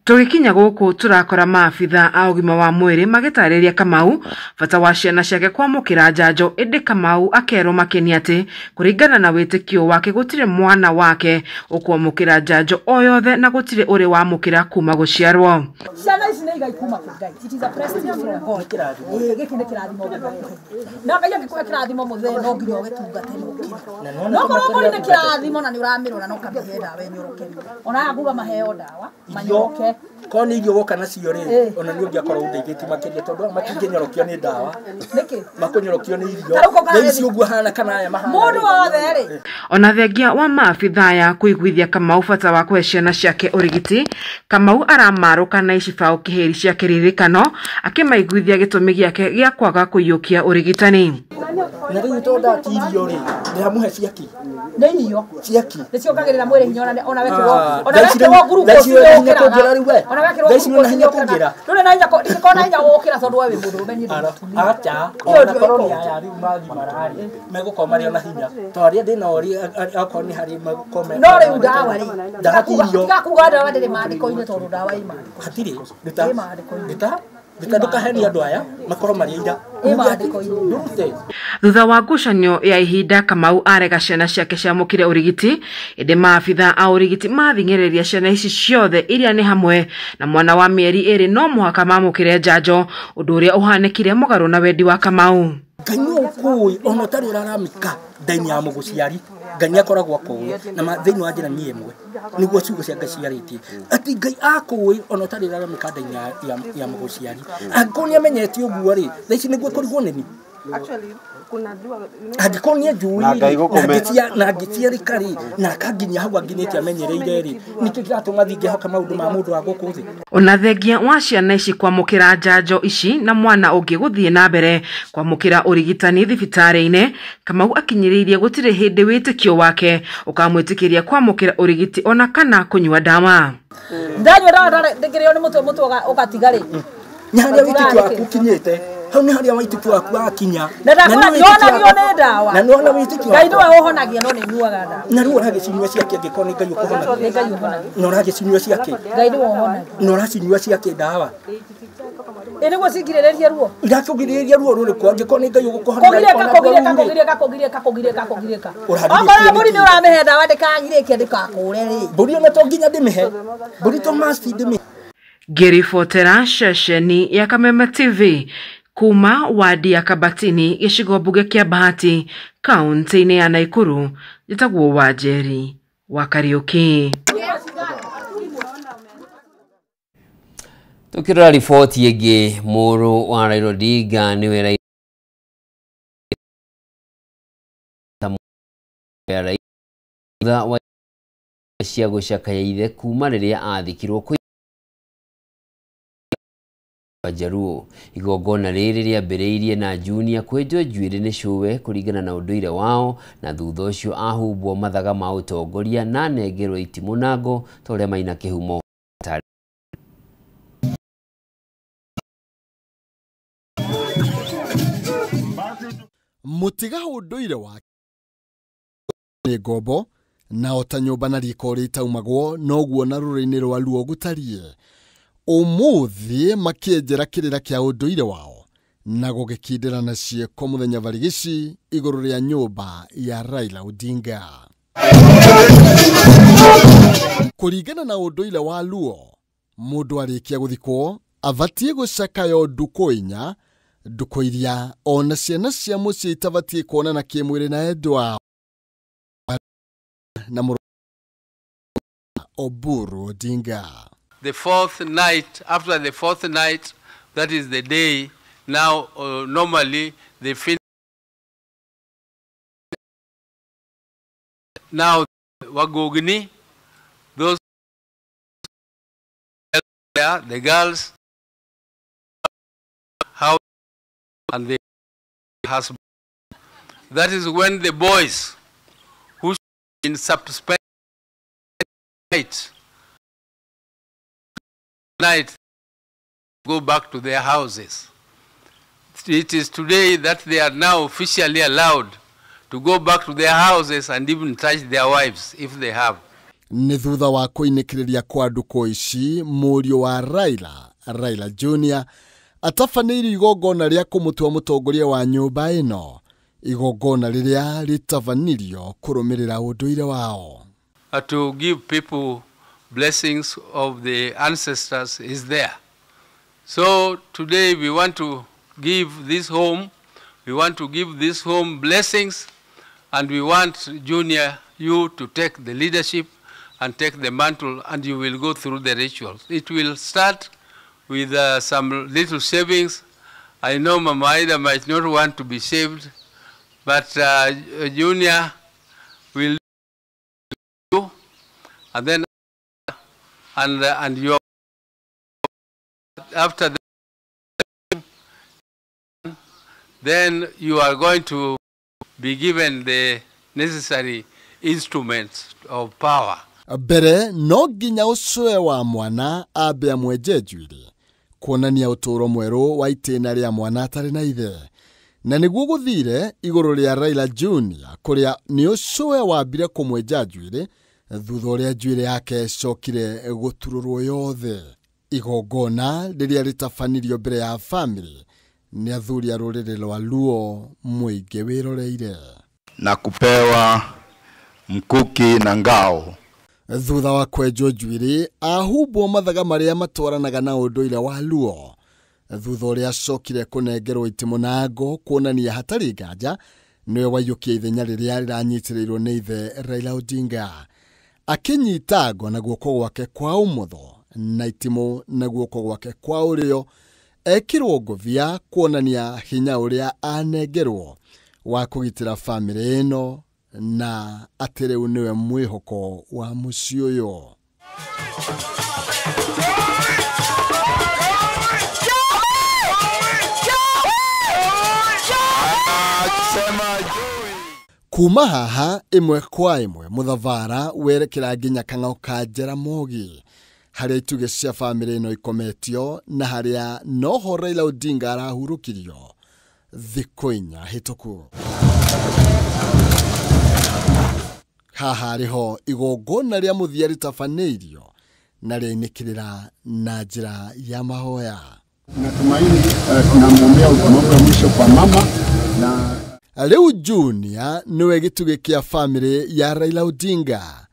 Tũgĩkinya gũkũ tũrakora maabitha a ũgima wa mwĩrĩ magĩtarĩria Kamau bata wa ciana ciake kwamũkĩra njanjo, ĩndĩ Kamau akerwo makenia atĩ kũringana na wĩtĩkio wake gũtirĩ mwana wake ũkwamũkĩra njanjo o yothe na gũtirĩ ũrĩ wamũkĩra kuma gũciarwo. Ciana ici nĩ igai kuma kwĩ Ngai. It is a blessing from God. Gĩkĩ nĩ kĩrathimo na Ngai angĩkũhe kĩrathimo mũthee no nginya ũgĩtungate no no korwo mbũri nĩ kĩrathimo na nĩ ũramĩrora no kamĩhe ndawa ĩnyoroke. Ona aya nguga maheo ndawa manyoroke. Korwo nĩ irio woka nacio rĩ, ona nĩ ũngĩakorwo ũndeithĩtie makĩria tondũ matingĩnyorokio nĩ ndawa. Nĩkĩ? Makũnyorokio nĩ irio. Nĩ icio ũguo hana kana aya mahana. Mũndũ wothe rĩ. Ona thengia wa maabithaa aya kũiguithia Kamau bata wa kũhe ciana ciake ũrigiti, Kamau aramarũka na icibaũ kĩhĩri cia kĩririkano akĩmaiguithia gĩtũmi gĩake gĩa kwaga kũiyũkia ũrigitani. Na rĩu tondũ ndati irio rĩ, ndĩramũhe ciaki. Nĩ irio. Ciaki. Nĩ ciongagĩrĩra mwĩrĩ hinya ona wekĩrwo. Ona wekĩrwo glucose nĩ ũkĩraga. Ona wekĩrwo glucose nĩ ũkĩraga. Ndũrĩ na hinya ndingĩkorwo na hinya gũkĩra tondũ we wĩ mũndũrũme niĩ ndĩ mũtumia. Acha, ona korwo nĩ aya rĩu magimara rĩ, megũkorwo marĩ ona hinya. To arĩa ndĩnao rĩ, akorwo nĩ harĩ megũkorwo me. No rĩu ndawa rĩ, ndati irio. Tiga kuga ndawa ndĩrĩ maandĩko-inĩ tondũ ndawa ĩ maandĩko. Hatirĩ. Ĩ maandĩko-inĩ. Ruta ndũkahenie andũ aya makorwo marĩ aira. Thutha wa ngucanio ya ihinda Kamau arega ciana ciake ciamũkĩre ũrigiti, ĩndĩ maabithaa a ũrigiti mathing'ĩrĩria ciana ici ciothe iria nĩ hamwe na mwana wa mĩeri 2 no mũhaka mamũkĩre njanjo, ũndũ ũrĩa ũhanĩkire mũgarũ na wendi wa Kamau. Ngai nĩ ũkũĩ ona ũtarĩ ũraramika ndaini ya mũgũciari, Ngai nĩ akoragwo akũĩ na thĩinĩ wa njĩra niĩ ĩmwe nĩguo ciugo cia Ngai ciarĩtie atĩ Ngai akũĩ ona ũtarĩ ũraramika ndaini ya mũgũciari. Angĩkorwo nĩ amenyete ũguo rĩ, thaa ici nĩguo kũrigwo nĩ niĩ. Angĩkorwo nĩ anjũĩ na angĩciarĩka rĩ, na akanginyia hau anginyĩte amenyereire rĩ, nĩkĩo kĩratũma thiĩ ngĩhoka maũndũ ma mũndũ wa gũkũ thĩ. Ona thengia wa ciana ici kwamũkĩra njanjo ici na mwana ũngĩ gũthiĩ na mbere kwamũkĩra ũrigitani thibitarĩ-inĩ, Kamau akinyĩrĩirie gũtirĩ hĩndĩ wĩtĩkio wake ũkamwĩtĩkĩria kwamũkĩra ũrigiti ona kana kũnyua ndawa. Ndanyua ndawa ndĩngĩrĩo nĩ mũtwe ũgatiga rĩ. Nĩ harĩa wĩtĩkio waku ũkinyĩte. Hau nĩ harĩa wĩtĩkio waku wakinya. Na ndakwĩra nĩ ndawa. Na nĩwona wĩtĩkio Ngai nĩwe ũhonagia no nĩ nyuaga ndawa. Na rĩu ũragĩcinyua ciake angĩkorwo nĩ Ngai ũkũhonagia. Nĩ Ngai ũhonagia. Na ũragĩcinyua ciake. Ngai nĩwe ũhonagia. Na ũracinyua ciake ndawa. Ĩ nĩguo cingirĩrĩrie ruo. Irakũgirĩrĩria ruo rũrĩkũ angĩkorwo nĩ Ngai ũgũkũhonagia. Kũgirĩka kũgirĩka kũgirĩka kũgirĩka kũgirĩka kũgirĩka. Okorwo mbũri nĩ ũramĩhe ndawa ndĩkagirĩke ndĩkakũre rĩ. Mbũri ona to nginya ndĩmĩhe. Mbũri to must ndĩmĩhe. Ngĩribotera ceceni ya Kameme TV kuma wadi ya Kabatini gĩcigo mbunge kĩa Bahati kaunti-inĩ ya Naikuru, njĩtagwo Wanjeri wa Kariuki. Tukirora riboti ĩngĩ, mũrũ wa Raila Odinga nĩwe Raila wa cia gũcakaya ithe kuma rĩrĩa athikirwo kũ Jaruo. Igongona rĩrĩ rĩambĩrĩirie na Junior kwenjwo njuĩrĩ nĩ cũwe kũringana na ũndũire wao, na thutha ũcio ahumbwo mathaga ma ũtongoria na anengerwo itimũ na ngo ta ũrĩa Maina Kĩhumo. Mũtiga ũndũire wa nĩ ngombo na ota nyũmba na riko ũrĩa itaumagwo noguo na rũrĩrĩ-inĩ rwa Luo gũtariĩ. Ũmũthĩ makĩenjera kĩrĩra kĩa ũndũire wao na gũgĩkindĩra na ciĩko mũthenya barigici igũrũ rĩa nyũmba ya Raila Odinga. Kũringana na ũndũire wa Luo, mũndũ arĩkia gũthikwo abatiĩ gũcakayo ndukũ inya, ndukũ iria ona ciana cia mũciĩ itabatiĩ kuonana kĩmwĩrĩ na endwa na mũrũ Oburu Odinga. The fourth night, after the fourth night, that is the day, now normally they finish. Now, Wagogni, those, the girls, how, and the husband. That is when the boys, who in suspense night, go back to their houses. It is today that they are now officially allowed to go back to their houses and even touch their wives if they have. Nĩ thutha wa kũinĩkĩrĩria kwa ndukũ ici, mũriũ wa Raila, Raila Junior, atabanĩirio igongona rĩa kũmũtua mũtongoria wa nyũmba ĩno, igongona rĩrĩa rĩtabanirio kũrũmĩrĩra ũndũire wao. To give people blessings of the ancestors is there. So today we want to give this home, we want to give this home blessings, and we want Junior, you to take the leadership and take the mantle, and you will go through the rituals. It will start with some little shavings. I know Mama Ida might not want to be shaved, but Junior will do, and then and you after that, then you are going to be given the necessary instruments of power. Mbere no nginya ũcũwe wa mwana ambe amwenje njuĩrĩ kuonania ũtũũro mwerũ wa itĩna rĩa mwana atarĩ na ithe, na nĩguo gũthire igũrũ rĩa Raila Junior kũrĩa nĩ ũcũwe wambire kũmwenja njuĩrĩ thutha ũrĩa njuĩrĩ yake ĩcokire gũturũrwo yothe. Igongona rĩrĩa rĩtabanirio mbere ya famĩlĩ nĩ athuri a rũrĩrĩ rwa Luo mũingĩ wĩroreire na kupewa mkuki na ngao. Thutha wa kwenjwo njuĩrĩ ahumbwo mathaga marĩa matwaranaga na ũndũire wa Luo, thutha ũrĩa acokire kũnengerwo itimũ na ngo kuonania hatarĩ nganja nĩwe waiyũkia ithenya rĩrĩa rĩranyitĩrĩirwo nĩ ithe Raila Odinga, akĩnyita ngo na guoko gwake kwa ũmotho na itimũ na guoko gwake kwa ũrĩo, ekĩrwo ngobia kuonania hinya ũrĩa anengerwo wa kũgitĩra famĩlĩ ĩno na atĩ rĩu nĩwe mwĩhoko wa mũciĩ ũyũ. Kuma haha ĩmwe kwa ĩmwe mũthabara werekera nginya kang'ao ka Jaramogi harĩa itugĩ cia famĩlĩ ĩno ikometio na harĩa noho Raila Odinga arahurũkirio thikũ inya hĩtũku. Haha rĩho igongona rĩa mũthia rĩtabanĩirio na rĩainĩkĩrĩra na njĩra ya mahoya. Natumaini tunamwombea maombi ya mwisho kwa mama na rĩu Junior nĩwe gĩtugĩ kĩa famĩlĩ ya Raila Odinga.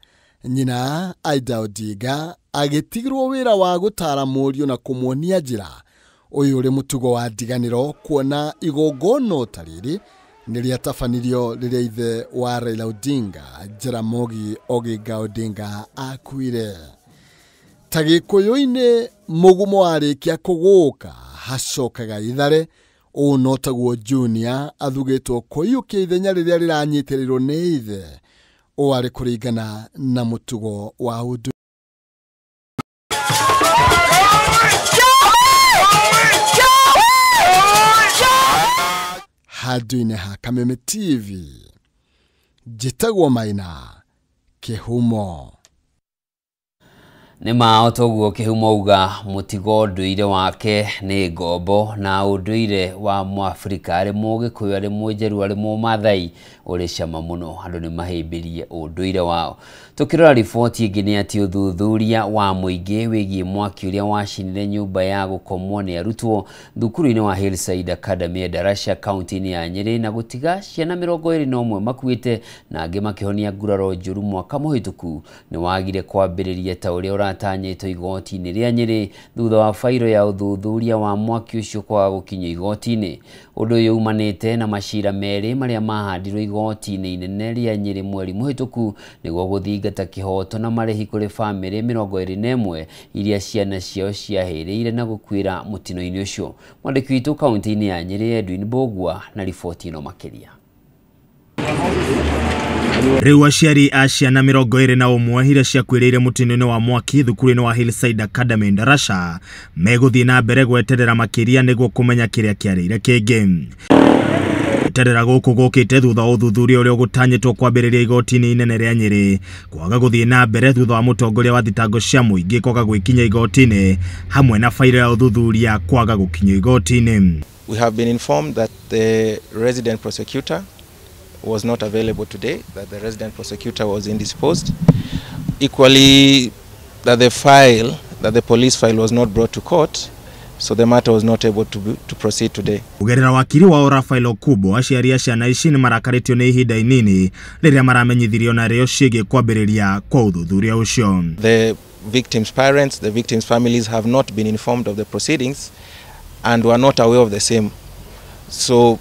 Nyina Aida Odinga agĩtigĩrwo wĩra wa gũtara mũriũ na kũmuonia njĩra. Ũyũ ũrĩ mũtugo wa ndiganĩro kuona igongona ta rĩrĩ nĩ rĩatabanirio rĩrĩa ithe wa Raila Odinga Jaramogi Oginga Odinga akuire. Ta gĩkũyũ-inĩ mũgumo warĩkia kũgũka hacokaga ithare. Ũũ no taguo Junior athugĩtwo kũiyũkia ithenya rĩrĩa rĩranyitĩrĩrwo nĩ ithe. Ũũ arĩ kũringana na mũtugo wa ũndũ. Handũ-inĩ ha Kameme TV, njĩtagwo Maina Kĩhumo. Nĩ ma toguo Kĩhumo uga mũtigo ũndũire wake nĩ ngombo na ũndũire wa Mũafrika arĩ Mũgĩkũyũ arĩ Mũnjaruo arĩ Mũmathai ũrĩ cama mũno, andũ nĩ mahĩmbĩrie ũndũire wao. Tũkĩrora riboti ĩngĩ nĩ atĩ ũthuthuria wa mũingĩ wĩgiĩ mwaki ũrĩa wacinire nyũmba ya gũkomwo nĩ arutwo thukuru-inĩ wa Hillside Academy ya Darasha kaunti-inĩ ya Nyĩrĩ na gũtiga ciana 21 makuĩte na angĩ makĩhonia nguraro njũru mwaka mũhĩtũku nĩ wagire kwambĩrĩria ta ũrĩa ũratanyĩtwo igoti-inĩ rĩa Nyĩrĩ thutha wa fairo ya ũthuthuria wa mwaki ũcio kwaga gũkinyio igoti-inĩ. Ũndũ ũyũ umanĩte na macira merĩ marĩa mahandirwo igoti-inĩ inene rĩa Nyĩrĩ mweri mũhĩtũku nĩguo gũthingata kĩhoto na marĩhi kũrĩ bamĩrĩ 21 iria ciana ciao ciahĩrĩire na gũkuĩra mũtino-inĩ ũcio. Mwandĩki witũ kaunti-inĩ ya Nyĩrĩ Edwin Mbũgua na riboti ĩno makĩria. Rĩu aciari a ciana 21 iria ciakuĩrĩire mũtino-inĩ wa mwaki thukuru-inĩ wa Hillside Academy Darasha megũthiĩ na mbere gweterera makĩria nĩguo kũmenya kĩrĩa kĩarĩire kĩngĩ. Gweterera gũkũ gũkĩte thutha wa ũthuthuria ũrĩa ũgũtanyĩtwo kwambĩrĩria igoti-inĩ inene rĩa Nyĩrĩ kwaga gũthiĩ na mbere thutha wa mũtongoria wa thitango cia mũingĩ kwaga gwĩkinya igoti-inĩ hamwe na fairo ya ũthuthuria kwaga gũkinyio igoti-inĩ. We have been informed that the resident prosecutor was not available today, that the resident prosecutor was indisposed. Equally, that the file, that the police file was not brought to court, so the matter was not able to proceed today. Kugerera wakiri wao Rafael Okubo, aciari a ciana ici nĩ marakarĩtio nĩ ihinda inini rĩrĩa maramenyithirio narĩo ciĩgiĩ kwambĩrĩria kwa ũthuthuria ũcio. The victims' parents, the victims' families have not been informed of the proceedings and were not aware of the same. So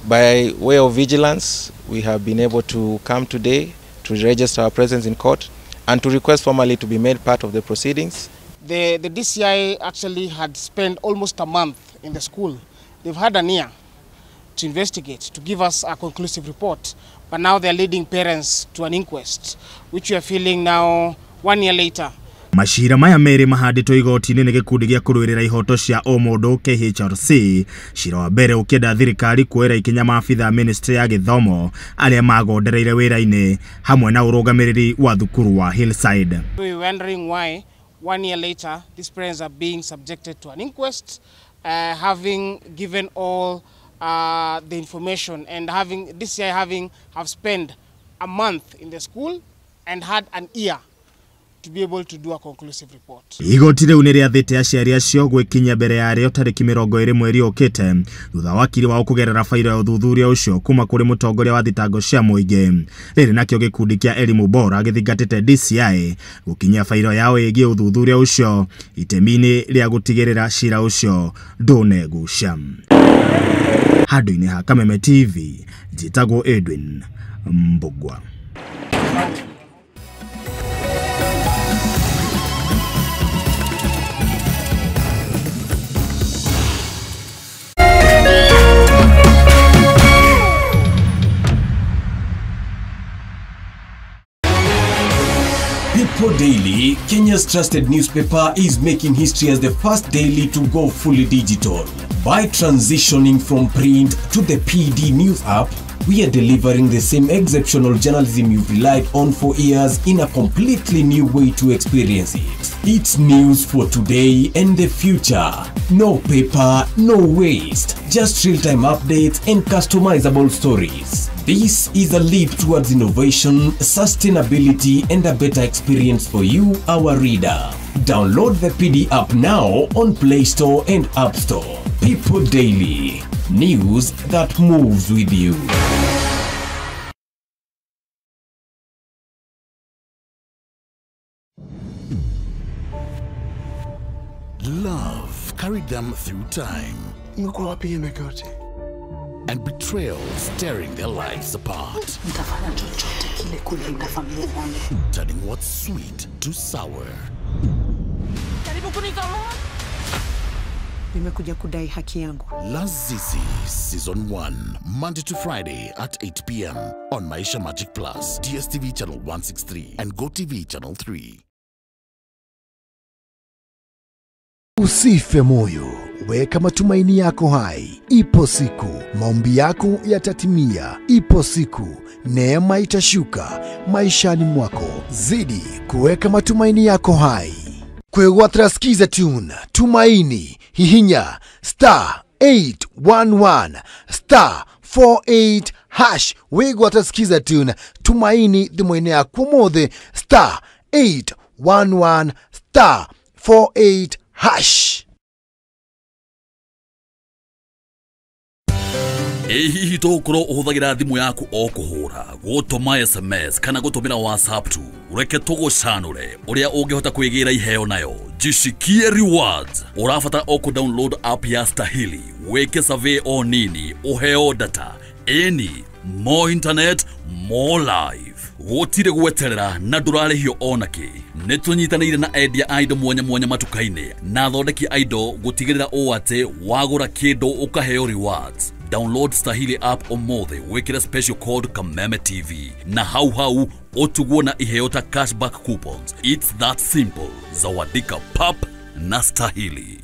by way of vigilance, we have been able to come today to register our presence in court and to request formally to be made part of the proceedings. The DCI actually had spent almost a month in the school. They've had an year to investigate, to give us a conclusive report. But now they're leading parents to an inquest, which we are feeling now 1 year later. Macira maya merĩ mahandĩtwo igoti-inĩ nĩ gĩkundi gĩa kũrũĩrĩra ihoto cia ũmũndũ KHRC. Cira wa mbere ũkĩenda thirikari kuoera ikinya maabitha ministry ya gĩthomo arĩa magondereire wĩra-inĩ hamwe na ũrũgamĩrĩri wa thukuru wa Hillside. We were wondering why 1 year later these parents are being subjected to an inquest, having given all the information and having DCI having have spent a month in the school and had an year to be able to do a conclusive report. Igoti rĩu nĩ rĩathĩte aciari acio gwĩkinyia mbere yarĩo tarĩki 20 mweri ũkĩte thutha wa wakiri wao kũgerera fairo ya ũthuthuria ũcio kuma kũrĩ mũtongoria wa thitango cia mũingĩ. Rĩrĩ nakĩo gĩkundi kĩa Elimu Bora gĩthingatĩte DCI gũkinyia fairo yao ĩgiĩ ũthuthuria ũcio itemi-inĩ rĩa gũtigĩrĩra cira ũcio ndũnegucia. Handũ-inĩ ha Kameme TV, njĩtagwo Edwin Mbugua. People Daily, Kenya's trusted newspaper, is making history as the first daily to go fully digital. By transitioning from print to the PD News app, we are delivering the same exceptional journalism you've relied on for years in a completely new way to experience it. It's news for today and the future. No paper, no waste, just real-time updates and customizable stories. This is a leap towards innovation, sustainability, and a better experience for you, our reader. Download the PD app now on Play Store and App Store. People Daily, news that moves with you. Love carried them through time. And betrayal tearing their lives apart. Turning what's sweet to sour. Nimekuja kudai haki yangu. Lazizi Season 1, Monday to Friday at 8 p.m. on Maisha Magic Plus, DSTV Channel 163 and GoTV Channel 3. Usife moyo, weka matumaini yako hai. Ipo siku maombi yako yatatimia. Ipo siku neema itashuka maishani mwako. Zidi kuweka matumaini yako hai. Kwegwatira Skiza Tune Tumaini hihinya star 811 star 48 hash. Wigwatira Skiza Tune Tumaini thimũ-inĩ yaku ũmũthĩ star 811 star 48 hash. Ĩ hihi tũgũkorwo ũhũthagĩra thimũ yaku o kũhũra, gũtũma SMS kana gũtũmĩra WhatsApp tu? Reke tũgũcanũre ũrĩa ũngĩhota kwĩgĩra iheo nayo. Jishikie rewards. Ũrabatara o kũ-download app ya Stahili, wĩke survey o nini, ũheo data. Ĩni, more internet, more life. Gũtirĩ gweterera na ndũrarĩhio onakĩ. Nĩ tũnyitanĩire na endia a indo mwanya mwanya matuka-inĩ na athondeki a indo gũtigĩrĩra ũũ atĩ wagũra kĩndũ ũkaheo rewards. Download Stahili app ũmũthĩ wĩkĩre special code Kameme TV na hau hau ũtugwo na iheo ta cashback coupons. It's that simple. Zawadika pap na Stahili.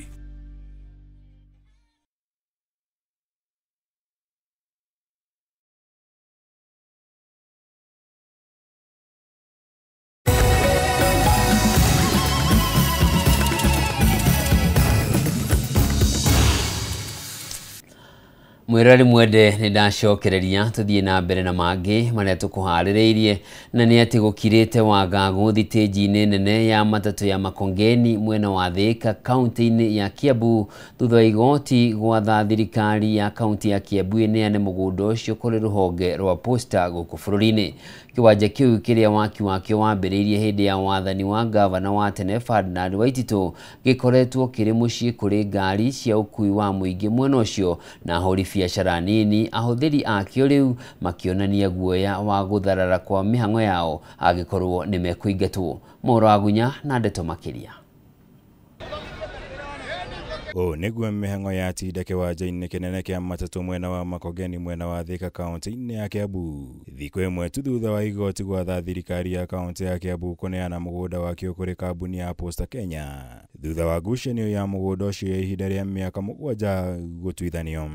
Mwirari mwende nĩ ndacokereria tũthiĩ na mbere na mangĩ marĩa tũkũharĩrĩirie na nĩ atĩ gũkirĩte wagagu thitĩnji-inĩ nene ya matatũ ya Makongeni mwena wa Thika kaunti-inĩ ya Kiambu thutha wa igoti gwatha thirikari ya kaunti ya Kiambu ĩneane mũgũnda ũcio kũrĩ rũhonge rwa Posta gũkũ bũrũri-inĩ. Kĩwanja kĩu kĩrĩa waki wakĩo wambĩrĩirie hĩndĩ ya wathani wa gavana wa tene Ferdinand Waititũ gĩkoretwo kĩrĩ mũciĩ kũrĩ ngari cia ũkui wa mũingĩ mwena ũcio na ahũri biacara nini ahũthĩri akĩo rĩu makĩonania guoya wa gũtharara kwa mĩhang'o yao angĩkorwo nĩ mekũingatwo. Mohoro Agunya na ndeto makĩria. Ũũ nĩguo mĩhang'o ya tinda kĩwanja-inĩ kĩnene kĩa matatũ mwena wa Makongeni mwena wa Thika kaunti-inĩ ya Kiambu. Thikũ ĩmwe tu thutha wa igoti gwatha thirikari ya kaunti ya Kiambu kũneana mũgũnda wakĩo kũrĩ kambuni ya Posta Kenya thutha wa ngucanio ya mũgũnda ũcio ya ihinda rĩa mĩaka 7 gũtuithanio.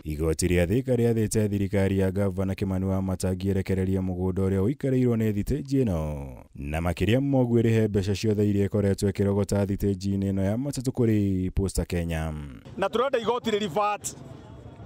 Igoti rĩa Thika rĩathĩte thirikari ya gavana Kimani Wamatangi ĩrekererie mũgũnda ũrĩa ũikarĩirwo nĩ thitĩnji ĩno na makĩria moguo ĩrĩhe mbeca ciothe iria ĩkoretwo ĩkĩrogota thitĩnji-inĩ ĩno ya matatũ kũrĩ Posta Kenya. Na tũrenda igoti rĩ revert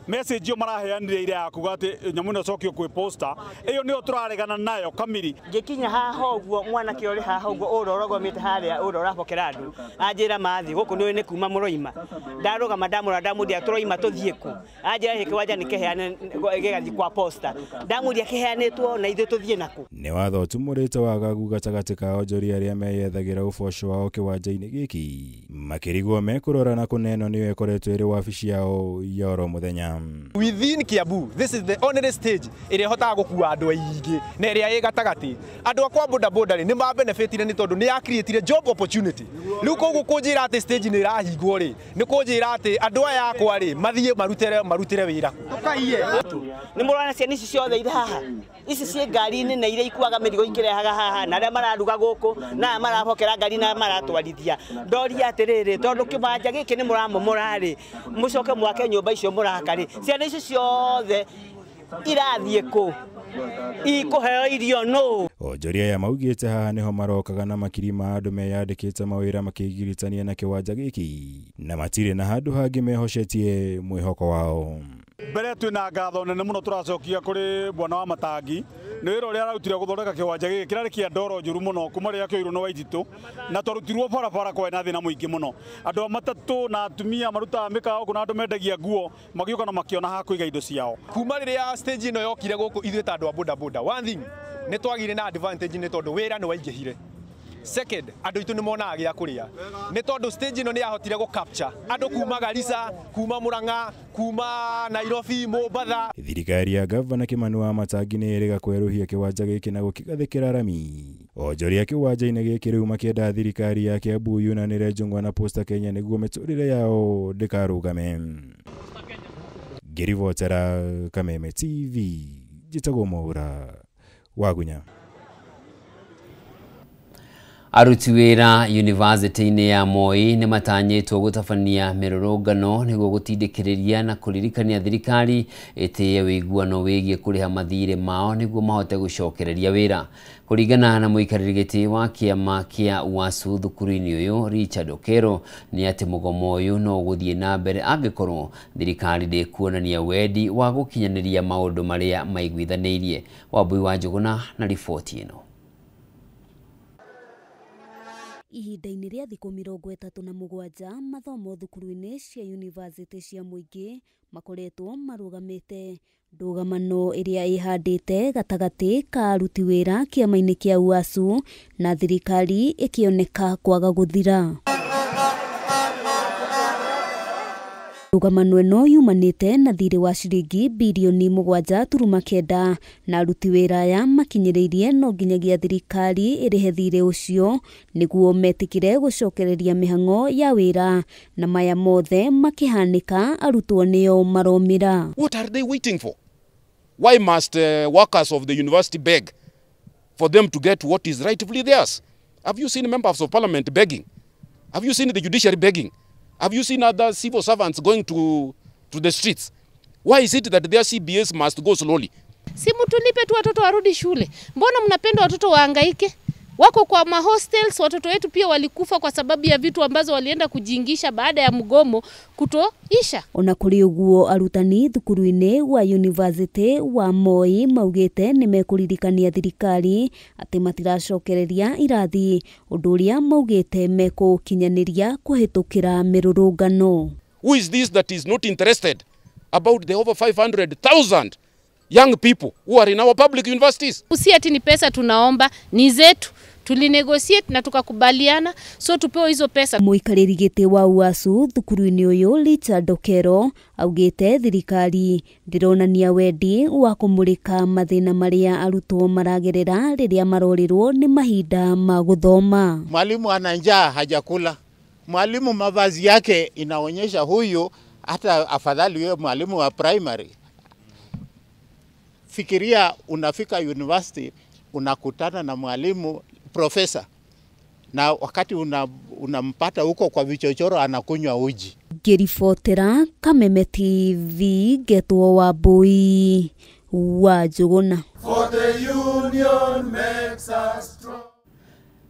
message ĩyo maraheanire ira ya kuga atĩ nyamũ ĩno ĩcokio kwĩ Posta, ĩyo nĩyo tũraregana nayo kamiri. Ngĩkinya haha ũguo mwanake ũrĩ haha ũguo ũrĩa ũrũgamĩte harĩa ũrĩa ũrabokera andũ anjĩra mathiĩ gũkũ nĩũĩ nĩ kuma mũroima. Ndarũgama ndamũrora ndamũria tũroima tũthiĩ kũ, anjĩra gĩkĩ kĩwanja nĩ kĩheane gĩgathiĩ kwa Posta. Ndamũria kĩheanĩtwo na ithuĩ tũthiĩ nakũ. Nĩ watho ũtumũrĩte wagagu gatagatĩ ka onjoria arĩa meyethagĩra ũboco wao kĩwanja-inĩ gĩkĩ makĩrigwo mekũrora na kũneno nĩyo ĩkoretwo ĩrĩ wabici yao ya oro mũthenya. Within Kiambu, this is the only stage ĩrĩa ĩhotaga gũkua andũ aingĩ na ĩrĩa ĩ gatagatĩ. Andũ akwa boda boda rĩ nĩ ma benefitire nĩ tondũ nĩ ya creatire job opportunity. Rĩu koguo kũnjĩra atĩ stage nĩ ĩrahingwo rĩ nĩ kũnjĩra atĩ andũ aya akwa rĩ mathiĩ marutĩre wĩra kũ. Nĩ mũrona ciana ici ciothe irĩ haha, ici ciĩ ngari-inĩ na iria ikuaga mĩrigo ikĩrehaga haha na arĩa mararuga gũkũ na aya marabokera ngari na aya maratwarithia. Ndoria atĩrĩrĩ, tondũ kĩwanja gĩkĩ nĩ mũramomora rĩ, mũcoke mwake nyũmba icio mũraka rĩ, ciana icio ciothe irathiĩ kũ? Ikũheo irio nũ? Onjoria aya maugĩte haha nĩho marokaga na makiri ma andũ meyandĩkĩte mawĩra makĩgiritania na kĩwanja gĩkĩ na matirĩ na handũ hangĩ mehocetie mwĩhoko wao. Mbere twĩna ngatho nene mũno tũracokia kũrĩ bwana wa Matangi nĩ wĩra ũrĩa ararutire gũthondeka kĩwanja gĩkĩ kĩrarĩ kĩa ndoro njũru mũno kuma rĩrĩa kĩoirwo nĩ Waititũ na twarutirwo barabara kwarĩ na thĩna mũingĩ mũno. Andũ a matatũ na atumia marutaga mĩkawa gũkũ na andũ mendagia nguo magĩũka na makĩona ha kũiga indo ciao. Kuma rĩrĩa stage ĩno yokire gũkũ ithuĩ ta andũ a boda boda, one thing nĩ twagĩire na advantage nĩ tondũ wĩra nĩ waingĩhire. Second, andũ aitũ nĩ monaga gĩa kũrĩa nĩ tondũ stage ĩno nĩ yahotire gũ capture andũ kuma Garissa, kuma Murang'a, kuma Nairobi, Mombatha. Thirikari ya gavana Kimani Wamatangi nĩ ĩrĩga kwerũhia kĩwanja gĩkĩ na gũkĩgathĩkĩra rami. Onjoria kĩwanja-inĩ gĩkĩ rĩu makĩenda thirikari ya Kiambu yunanĩre njũng'wa na Posta Kenya nĩguo mĩtũrĩre yao ndĩkarũgame. Ngĩribotera Kameme TV, njĩtagwo Mwaura Wagunya. Aruti wĩra yunivasĩtĩ-inĩ ya Moi nĩ matanyĩtwo gũtabania mĩrũrũngano nĩguo gũtindĩkĩrĩria na kũririkania thirikari ĩtĩĩe ũiguano wĩgiĩ kũrĩha mathirĩ mao nĩguo mahote gũcokereria wĩra. Kũringana na mũikarĩri gĩtĩ wa kĩama kĩa UASU thukuru-inĩ ũyũ Richard Okero nĩ atĩ mũgomo ũyũ no ũgũthiĩ na mbere angĩkorwo thirikari ndĩkuonania wendi wa gũkinyanĩria maũndũ marĩa maiguithanĩirie. Wambui wa Njũgũna na riboti ĩno. Ihinda-inĩ rĩa thikũ 37 mathomo thukuru-inĩ cia yunivasĩtĩ cia mũingĩ makoretwo marũgamĩte. Ndũgamano ĩrĩa ĩhandĩte gatagatĩ ka aruti wĩra kĩama-inĩ kĩa UASU na thirikari ĩkĩoneka kwaga gũthira. Ndũgamano ĩno yumanĩte na thirĩ wa ciringi birioni 7.9 na aruti wĩra aya makinyĩrĩirie no nginyagia thirikari ĩrĩhe thirĩ ũcio nĩguo metĩkĩre gũcokereria mĩhang'o ya wĩra, na maya mothe makĩhanĩka arutwo nĩo maromĩra. What are they waiting for? Why must workers of the university beg for them to get what is rightfully theirs? Have you seen members of parliament begging? Have you seen the judiciary begging? Have you seen other civil servants going to the streets? Why is it that their CBS must go slowly? Si mtulipe tu watoto warudi shule. Mbona mnapenda watoto wahangaike? Wako kwa ma hostels, watoto wetu pia walikufa kwa sababu ya vitu ambazo walienda kujiingisha baada ya mgomo kutoisha. Ona kũrĩ ũguo arutani thukuru-inĩ wa yunivasĩtĩ wa Moi maugĩte nĩmekũririkania thirikari atĩ matiracokereria irathi, ũndũ ũrĩa maugĩte mekũũkinyanĩria kũhĩtũkĩra mĩrũrũngano. Who is this that is not interested about the over 500,000 young people who are in our public universities? Si ati ni pesa tunaomba, ni zetu. Tulinegotiate na tukakubaliana, so tupewe hizo pesa. Mũikarĩri gĩtĩ wa UASU thukuru-inĩ ũyũ Richard Okero augĩte thirikari ndĩronania wendi wa kũmũrĩka mathĩna marĩa arutwo maragerera rĩrĩa marorĩrwo nĩ mahinda ma gũthoma. Mwalimu ana njaa, hajakula. Mwalimu mavazi yake inaonyesha huyu hata afadhali yeye mwalimu wa primary. Fikiria unafika university unakutana na mwalimu profesa, na wakati unampata huko kwa vichochoro anakunywa uji. Ngĩribotera Kameme TV ngetwo Wambui wa Njũgũna. For the union makes us strong.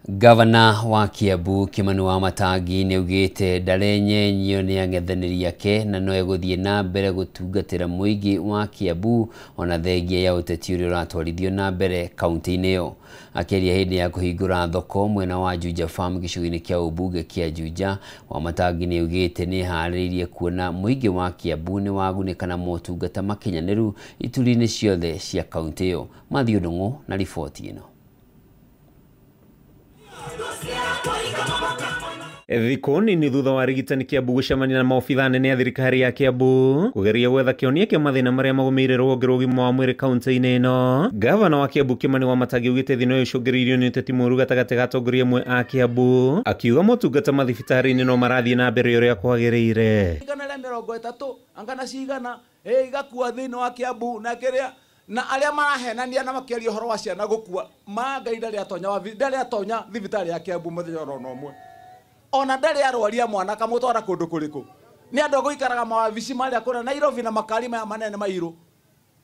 Gavana wa Kiambu Kimani Wamatangi nĩ augĩte ndarenyenyio nĩ ang'ethanĩri ake na no egũthiĩ na mbere gũtungatĩra mũingĩ wa Kiambu ona thengia ya ũteti ũrĩa ũratwarithio na mbere kaunti-inĩ ĩyo. Akĩaria hĩndĩ ya kũhingũra thoko mwena wa Juja Farm gĩcigo-inĩ kĩa ũmbunge kĩa Juja, Wamatangi nĩ augĩte nĩ eharĩirie kuona mũingĩ wa Kiambu nĩ wagunĩka na motungata makinyanĩru ituri-inĩ ciothe cia kaunti ĩyo. Mathiũ Ndung'u na riboti ĩno. Thikũ nini thutha wa arigitani Kiambu gũcemania na maobitha anene a thirikari ya Kiambu kũgeria gwetha kĩhonia kĩa mathĩna marĩa magũmĩire rũhonge rwa ũgima wa mwĩrĩ kaunti-inĩ ĩno. Gavana wa Kiambu Kimani Wamatangi augĩte thĩna ũyũ ũcũngĩrĩirio nĩ ũteti mũũru gatagatĩ ga atongoria amwe a Kiambu, akiuga motungata mathibitarĩ-inĩ no marathiĩ na mbere ũrĩa kwagĩrĩire. Igana rĩa 30 angana cigana igakua thĩinĩ wa Kiambu na kĩrĩa na arĩa marahenania na makĩaria ũhoro wa ciana gũkua ma Ngai ndarĩ atonya thibitarĩ ya Kiambu mũthenya oro na ũmwe. Ona ndarĩ arwaria mwana kamũtwara kũndũ kũrĩkũ. Nĩ andũ gũikaraga mawabici marĩa kũrĩa Nairobi na makari maya manene mairũ.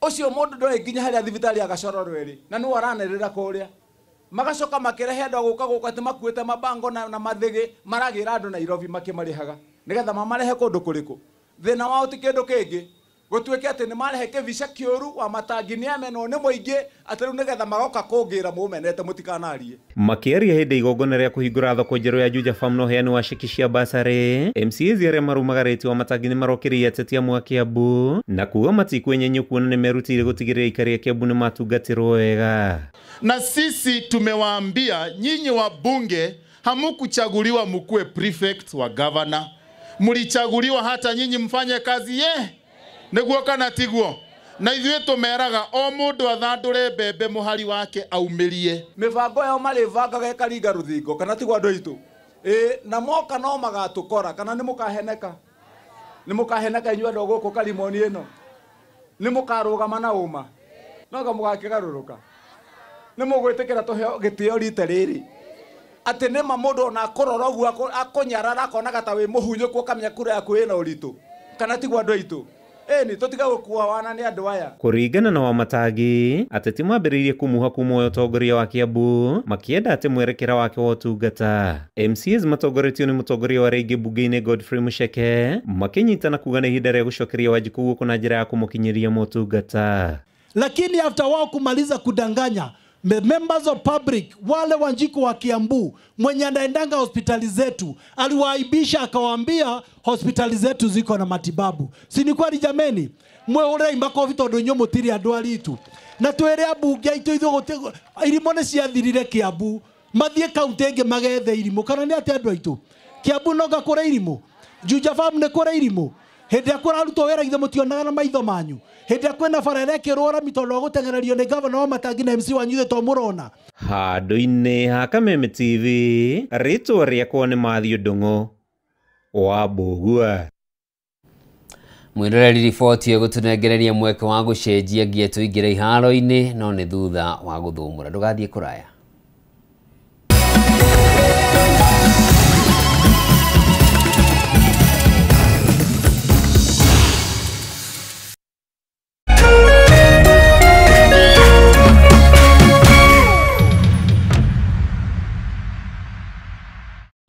Ũcio mũndũ ndoĩ nginya harĩa thibitarĩ ya Gacoro rweri na nĩwe aranĩrĩra kũrĩa. Magacoka makĩrehe andũ a gũka gũkũ atĩ makuĩte mabango na mathĩgĩ maragĩra andũ Nairobi makĩmarĩhaga nĩgetha mamarehe kũndũ kũrĩkũ. Thĩna wao ti kĩndũ kĩngĩ. Gũtuĩke atĩ nĩ marehe kĩbica kĩũru wa Matangi nĩ amenwo nĩ mũingĩ atĩ rĩu nĩgetha magoka kũngĩra mũmenete mũtikanarie. Makĩaria hĩndĩ igongona rĩa kũhingũra thoko njerũ ya Juja Farm na ũheani wa ceki cia basarĩ, MCAs arĩa marumagarĩtie wa Matangi nĩ marokĩrĩire ateti amwe a Kiambu na kuga matikwenyenyio kuona nĩ merutĩire gũtigĩrĩra aikari a Kiambu nĩ matungatĩrwo wega. Na sisi tumewaambia nyinyi wabunge hamukuchaguliwa mkuwe prefect wa governor, mulichaguliwa hata nyinyi mfanye kazi ye niguo kana tiguo. Na ithuĩ tũmeraga o mũndũ athandũre mbembe mũhari wake aumirie. Mĩbango yao marĩbangaga ĩkaringa rũthingo kana tiguo andũ aitũ? Na moka no magatũkora kana nĩ mũkaheneka? Nĩ mũkaheneka inyuĩ andũ gũkũ Karimoni ĩno? Nĩ mũkarũgama na ũma? No mũgakĩgarũrũka? Nĩ mũgwĩtĩkĩra tũheo gĩtĩo rita rĩrĩ? Atĩ nĩma mũndũ ona akũrora ũguo akũnyarara akonaga ta wĩ mũhunyũku ũkamenya kura yaku ĩna ũritũ kana tiguo andũ aitũ? Ĩni tũtiga gũkua wana nĩ andũ aya. Kũringana na Wamatangi, ateti mambĩrĩirie kũmuha kuma ũtongoria wa Kiambu makĩenda atĩ mwerekera wake wa ũtungata. MCAs matongoretio nĩ mũtongoria wa rĩngĩ mbunge-inĩ Godfrey Mucheke makĩnyitana kuga nĩ ihinda rĩa gũcokeria Wanjikũ guoko na njĩra ya kũmũkinyĩria motungata. Lakini after wao kumaliza kudanganya members of public wale Wanjiku wa Kiambu mwenye anaendanga hospitali zetu aliwaaibisha akawaambia hospitali zetu ziko na matibabu. Si ni kweli jameni? Mweore makofi tondu inyuĩ mũtirĩ andũ aritu. Na twĩre ambunge aitũ ithuĩ irimũ nĩ ciathirire Kiambu, mathiĩ kaunti ĩngĩ magethe irimũ kana nĩ atĩ andũ aitũ? Kiambu noga kũrĩ irimũ, Juja Farm nĩ kũrĩ irimũ. Hĩndĩ ĩrĩa kũrarutwo wĩra ithe mũtionaga na maitho manyu. Hĩndĩ ĩrĩa kwĩna bara ĩrekĩrwo rami tondũ gũteng'ererio nĩ gavana wa Matangi na MC wanyu ithe to mũrona. Handũ-inĩ ha Kameme TV, rĩtwa rĩakwa nĩ Matthew Ndung'u wa Mbũgua. Mwĩroreri riboti ĩgũtũnengereria mweke wa gũcenjia nginya tũingĩre iharo-inĩ no nĩ thutha wa gũthũmũra. Ndũgathiĩ kũraya.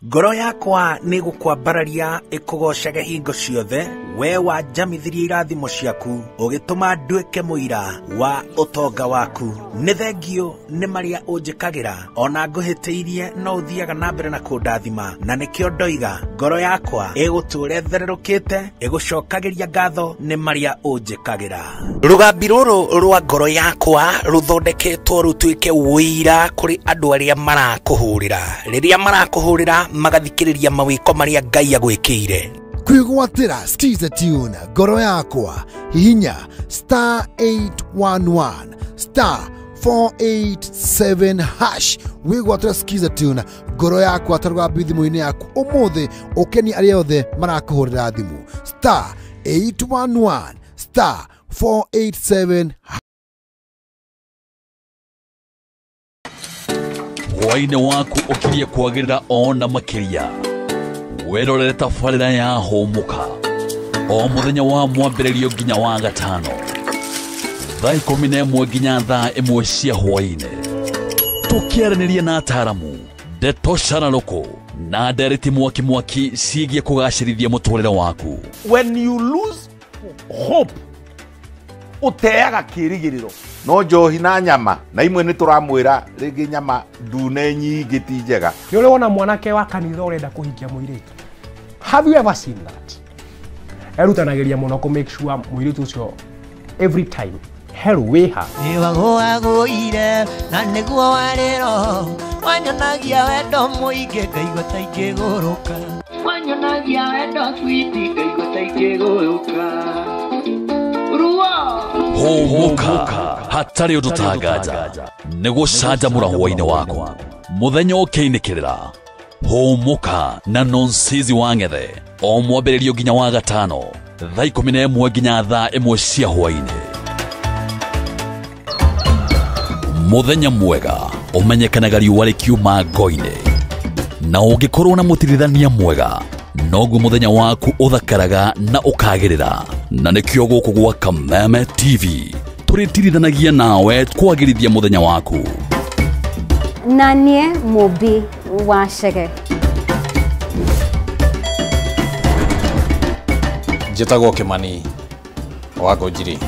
Ngoro yakwa nĩ gũkwambararia ĩkũgocage hingo ciothe, we wanjamithirie irathimo ciaku ũgĩtũma nduĩke mũira wa ũtonga waku. Nĩ thengio nĩ marĩa ũnjĩkagĩra, ona ngũhĩtĩirie no ũthiaga na mbere na kũndathima, na nĩkĩo ndoiga ngoro yakwa ĩgũtũũra ĩthererũkĩte ĩgũcokagĩria ngatho nĩ marĩa ũnjĩkagĩra. Rũgambi rũrũ rwa ngoro yakwa rũthondeketwo rũtuĩke ũira kũrĩ andũ arĩa marakũhũrĩra. Rĩrĩa marakũhũrĩra magathikĩrĩria mawĩko marĩa Ngai agwĩkĩire. Kwĩgwatĩra Skiza Tune ngoro yakwa, hihinya star 811 star 487 hash wĩgwatĩra Skiza Tune ngoro yakwa ta rũgambi thimũ-inĩ yaku ũmũthĩ, ũkenie arĩa othe marakũhũrĩra thimũ star 811 star 487. Hwaĩ-inĩ waku ũkirie kwagĩrĩra ona makĩria. Wĩrorere tabarĩra ya Hũmũka o mũthenya wa mwambĩrĩrio nginya wa gatano thaa 11 nginya thaa 1 cia hwaĩ-inĩ, tũkĩaranĩria na ataaramu ndeto cararũkũ na ndereti mwaki mwaki ciĩgiĩ kũgacĩrithia mũtũrĩre waku. When you lose hope, ũteaga kĩrĩgĩrĩro. No njohi na nyama na imwe nĩ tũramwĩra rĩngĩ nyama ndune nyingĩ ti njega. Nĩ ũrĩ wona mwanake wa kanitha ũrenda kũhikia mũirĩtu? Have you ever seen that? Erutanagĩria mũno kũ make sure mũirĩtu ũcio every time hello wĩha. Nĩwagũagũire na nĩguo warĩro wanyonagia wendo mũingĩ ngaigua ta ingĩgũrũka. Wanyonagia wendo switi ngaigua ta ingĩgũrũka. Hũmũka hatarĩ ũndũ tanganja nĩ gũcanjamũra hwaĩ-inĩ waku mũthenya ũkĩinĩkĩrĩra. Hũmũka na Nonsizi wa Ng'ethe o mwambĩrĩrio nginya wa gatano thaa 11 nginya thaa 1 cia hwaĩ-inĩ. Mũthenya mwega ũmenyekanaga riũa rĩkiuma ngo-inĩ, na ũngĩkorwo na mũtirithania mwega noguo mũthenya waku ũthakaraga na ũkagĩrĩra. Na nĩkĩo gũkũ gwa Kameme TV tũrĩtirithanagia nawe kwagĩrithia mũthenya waku. Na niĩ Mũmbi wa Chege. Njĩtagwo Kimani Wa Ngũnjiri.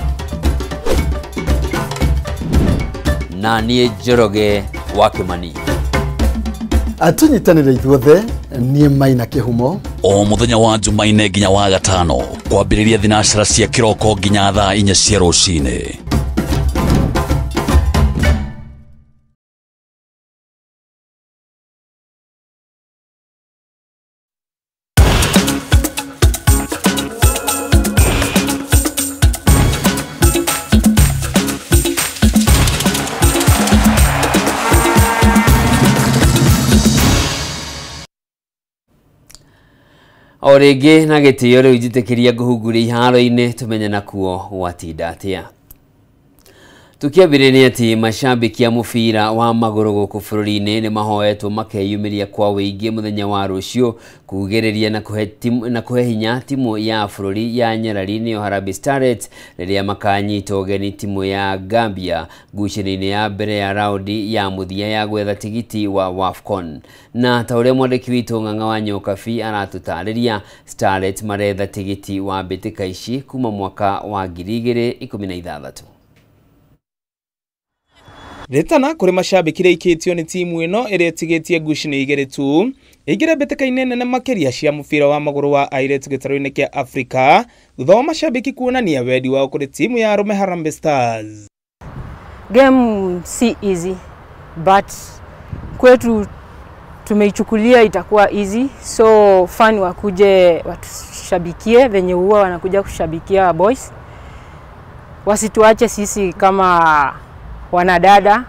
Na niĩ Njoroge wa Kĩmani. Tũnyitanĩre ithuothe, niĩ Maina Kĩhumo. O mũthenya wa Jumaine nginya wa gatano kwambĩrĩria thinacara cia kĩroko nginya thaa 4 cia rũcinĩ. O rĩngĩ na gĩtĩo rĩu njĩtĩkĩria ngũhungũria iharo-inĩ tũmenye nakuo gwatinda atĩa. Tukiambĩrĩria atĩ mashabiki a mũbira wa magũrũ gũkũ bũrũri-inĩ nĩ mahoetwo makeyumĩria kwa wĩingĩ mũthenya wa rũciũ kugĩrĩria na kũhe hinya timu ya bũrũri ya Nyarari nĩyo Harambee Starlets rĩrĩa makanyita ũgeni timu ya Gambia ngucanio-inĩ ya mbere ya raundi ya mũthia ya gwetha tigiti wa WAFCON. Na ta ũrĩa mwandĩki witũ Ng'ang'a wa Nyokabi aratũtarĩria, Starlets maretha tigiti wa mbĩtĩka ici kuma mwaka wa 2016. Rĩtana kũrĩ mashabiki rĩikĩtio nĩ timu ĩno ĩrĩa ĩtigĩtie ngucanio igĩrĩ tu ĩingĩre mbĩtĩka-inĩ nene makĩria cia mũbira wa magũrũ wa airĩtu gĩtarũ-inĩ kĩa Afrika thutha wa mashabiki kuonania wendi wao kũrĩ timu ya arũme Harambee Stars. Game si easy but kwetu tumeichukulia itakuwa easy, so fan wakuje watushabikie venye huwa wanakuja kushabikia boys, wasituache sisi kama wanadada,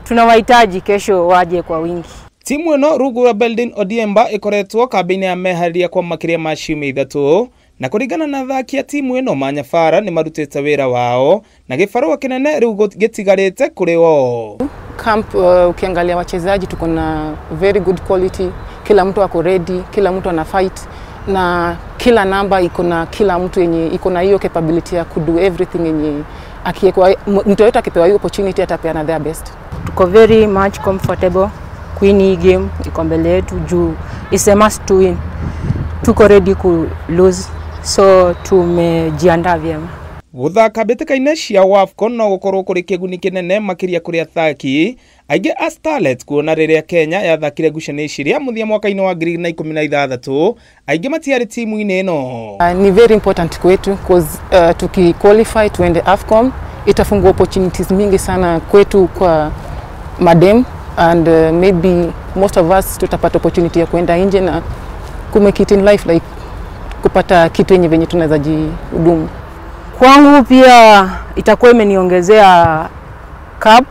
tunawahitaji kesho waje kwa wingi. Timu ĩno rungu rwa Beldin Odiemba ĩkoretwo kambĩ-inĩ ya meharĩria kwa makĩria ma ciumia 3 na kũringana na athaki a timu ĩno Manyabara nĩ marutĩte wĩra wao na gĩbarũa kĩnene rĩu gĩtigarĩte kũrĩ o. Camp ukiangalia wachezaji tuko na very good quality, kila mtu ako ready, kila mtu ana fight na kila namba iko na kila mtu yenye iko na hiyo capability ya kudo everything yenye akiwekwa mtu yote akipewa hiyo opportunity atapeana their best. Tuko very much comfortable kuwin hii game iko mbele yetu juu it's a must to win. Tuko ready ku lose, so tumejiandaa vyema. Gũthaka mbĩtĩka-inĩ cia WAFCON no gũkorwo kũrĩ kĩguni kĩnene makĩria kũrĩ athaki aingĩ a Starlets kuona rĩrĩa Kenya yathakire ngucanio ici rĩa mũthia mwaka-inĩ wa 2016 aingĩ matiarĩ timu-inĩ ĩno. Ni very important kwetu cause tukiqualify tuende AFCON itafungua opportunities mingi sana kwetu kwa madem and maybe most of us tutapata opportunity ya kuenda nje na kumake it in life, like kupata kitu yenye venye tunaweza jihudumu. Kwangu pia itakuwa imeniongezea cup,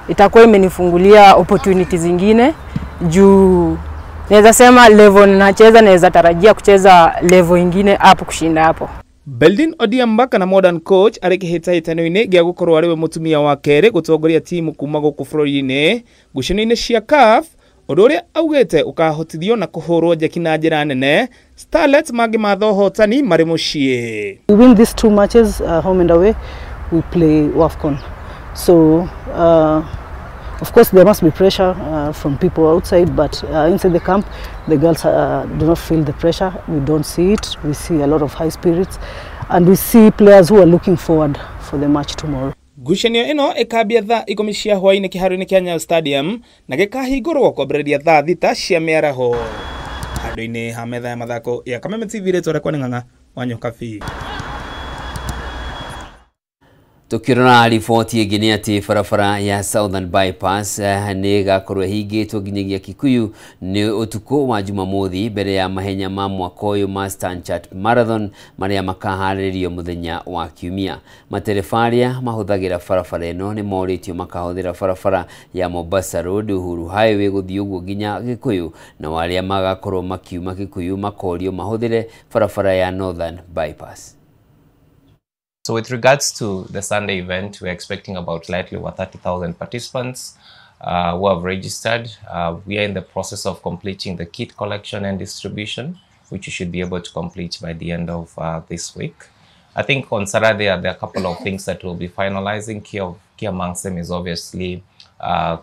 itakuwa imenifungulia opportunities zingine juu naweza sema level nacheza naweza tarajia kucheza level ingine hapo kushinda hapo. Beldin Odiamba kana modern coach arĩ kĩhĩtahĩtano-inĩ gĩa gũkorwo arĩ we mũtumia wa kerĩ gũtongoria timu kuma gũkũ bũrũri-inĩ ngucanio-inĩ cia CAF, ũndũ ũrĩa augĩte ũkahotithio na kũhũrwo njeki na njĩra nene Starlets mangĩmatha ũhotani marĩ mũciĩ. We win these two matches home and away, we play WAFCON. So of course there must be pressure from people outside, but inside the camp the girls do not feel the pressure. We don't see it. We see a lot of high spirits and we see players who are looking forward for the match tomorrow. Ngucanio ĩno ĩkambia thaa 10 cia hwaĩ-inĩ kĩharo-inĩ kĩa Nyayo Stadium na gĩkahingũrwo kwambĩrĩria thaa 6 cia mĩaraho. Handũ-inĩ ha metha ya mathako ya Kameme TV rĩtwa rĩakwa nĩ Ng'ang'a wa Nyokabi. Tukirora riboti ĩngĩ nĩ atĩ barabara ya Southern Bypass nĩ ĩgakorwo ĩhingĩtwo nginyagia Kikuyu nĩ ũtukũ wa Jumamothi mbere ya mahenya ma mwaka ũyũ ma Stanchart Marathon marĩa makaharĩrĩrio mũthenya wa Kiumia. Matereba arĩa mahũthagĩra barabara ĩno nĩ morĩtio makahũthĩra barabara ya Mombasa Road, Uhuru Highway gũthiĩ ũguo nginya Gĩkũyũ, na arĩa magakorwo makiuma Kikuyu makorio mahũthĩre barabara ya Northern Bypass. So with regards to the Sunday event, we're expecting about slightly over 30,000 participants who have registered. We are in the process of completing the kit collection and distribution, which you should be able to complete by the end of this week. I think on Saturday, there are a couple of things that we'll be finalizing. Key amongst them is obviously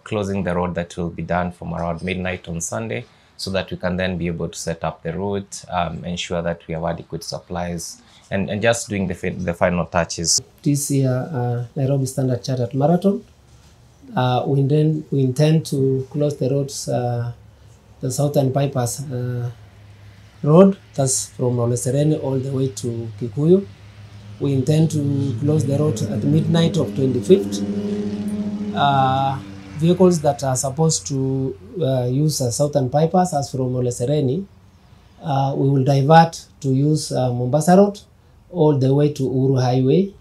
closing the road that will be done from around midnight on Sunday, so that we can then be able to set up the route, ensure that we have adequate supplies, and just doing the final touches. This year, Nairobi Standard Chartered Marathon, we intend to close the roads, the Southern Bypass road, that's from Olesereni all the way to Kikuyu. We intend to close the road at midnight of 25th. Vehicles that are supposed to use Southern Bypass as from Olesereni, we will divert to use Mombasa Road all the way to Uhuru Highway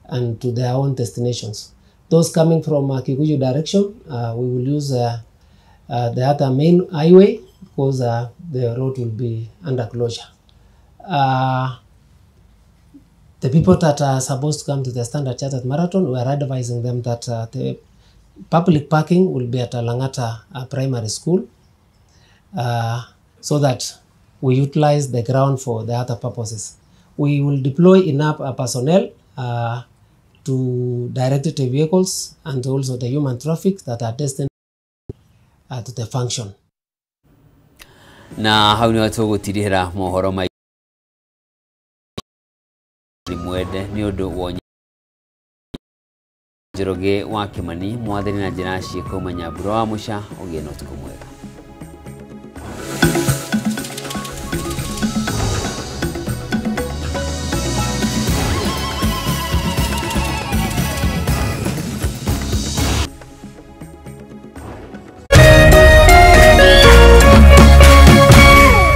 and to their own destinations. Those coming from Kikuyu direction, we will use the other main highway because the road will be under closure. The people that are supposed to come to the Standard Chartered Marathon, we are advising them that the public parking will be at Langata Primary School, so that we utilize the ground for the other purposes. We will deploy enough personnel to direct the vehicles and also the human traffic that are destined to the function. Na hau nĩ tũgũtirihĩra mohoro mai mwende nĩ ũndũ wa Njoroge wa Kimani mwathani na njĩra ciĩko Manyambura wa Mũca ũgĩe na ũtukũ mwega.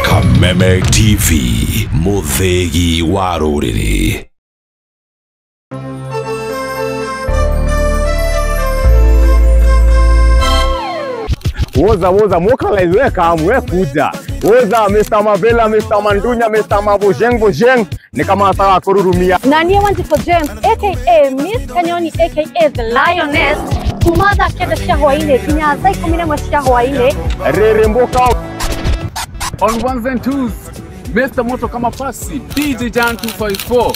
Kameme TV, mũthĩgi wa rũrĩrĩ. Woza woza mokalize weka amwe kuja. Woza Mr. Mavela, Mr. Mandunya, Mr. Mabojeng Bojeng ni kama ataka kururumia. Na niye Wanjiku James aka Miss Kanyoni aka The Lioness kuma thaa 9 cia hwaini kinya thaa 11 cia hwaini. Rere mboka on ones and twos Mr. Moto kama pasi DJ Jan 254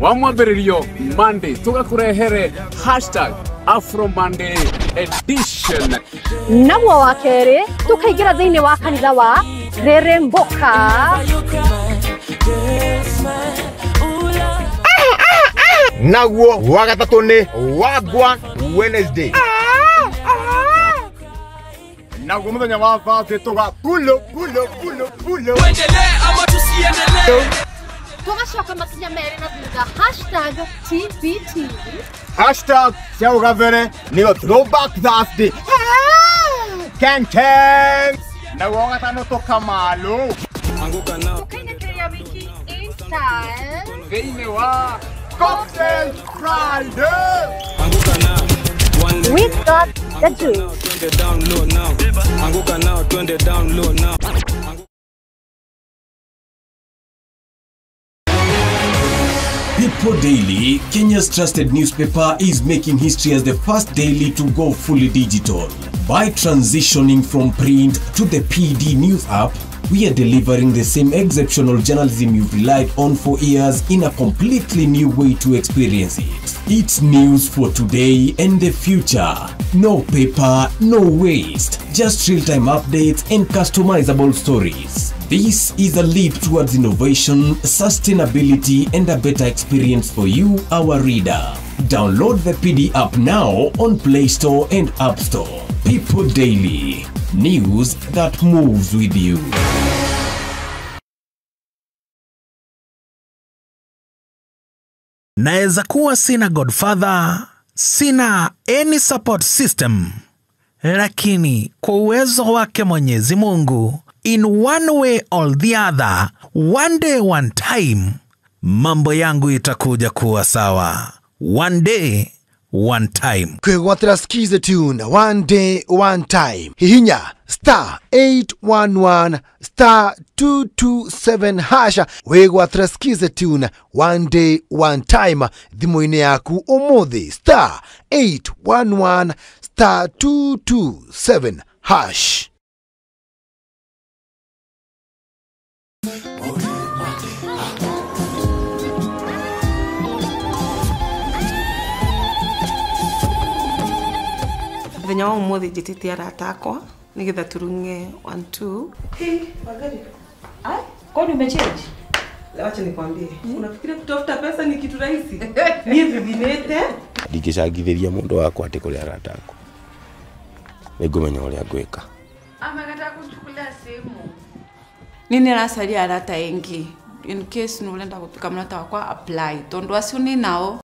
wa mwambĩrĩrio Monday tugakurehere hashtag Afro Monday edition. Naguo wa kerĩ tukaingĩra thĩinĩ wa kanitha wa Rere Mboka. Naguo wa gatatũ nĩ Wagwan Wednesday. Naguo mũthenya wa Thursday tuga pulo pulo pulo pulo. Tuendelee ama tusiendelee? Tugacoka makinya merĩ na thutha hashtag TBT. Hashtag cia ũgabere nĩyo Throwback Thursday. Ken Ken. Naguo wa gatano tũkamalo. Tukainĩkĩria wiki in style thĩinĩ wa Cocktail Friday. We got the juice. Anguka nao, twende down low now. People Daily, Kenya's trusted newspaper, is making history as the first daily to go fully digital. By transitioning from print to the PD News app, we are delivering the same exceptional journalism you've relied on for years in a completely new way to experience it. It's news for today and the future. No paper, no waste. Just real-time updates and customizable stories. This is a leap towards innovation, sustainability, and a better experience for you, our reader. Download the PD app now on Play Store and App Store. People Daily. News that moves with you. Naeza kuwa sina godfather, sina any support system, lakini kwa uwezo wake Mwenyezi Mungu, in one way or the other, one day one time, mambo yangu itakuja kuwa sawa. One day one time. Kwĩgwatĩra Skiza tune one day one time. Hihinya star 811 star 227 hasha wĩgwatĩra Skiza tune one day one time thimũ-inĩ yaku ũmũthĩ star 811 star 227 hash. Mũthenya wa ũmũthĩ njĩtĩte arata akwa nĩgetha tũrung'e 1 2. Hey, Wangari. Ai, kwani umechange? Wacha nikwambie. Unafikiria kutafuta pesa ni kitu rahisi? Niĩ thithimĩte. Ndingĩcangithĩria mũndũ wakwa atĩ kũrĩ arata akwa. Nĩngũmenya ũrĩa ngwĩka. Amekataa kuchukulia simu. Nini rasalia arata engi in case nulenda kupika mrata wakwa apply tondu acio ni nao.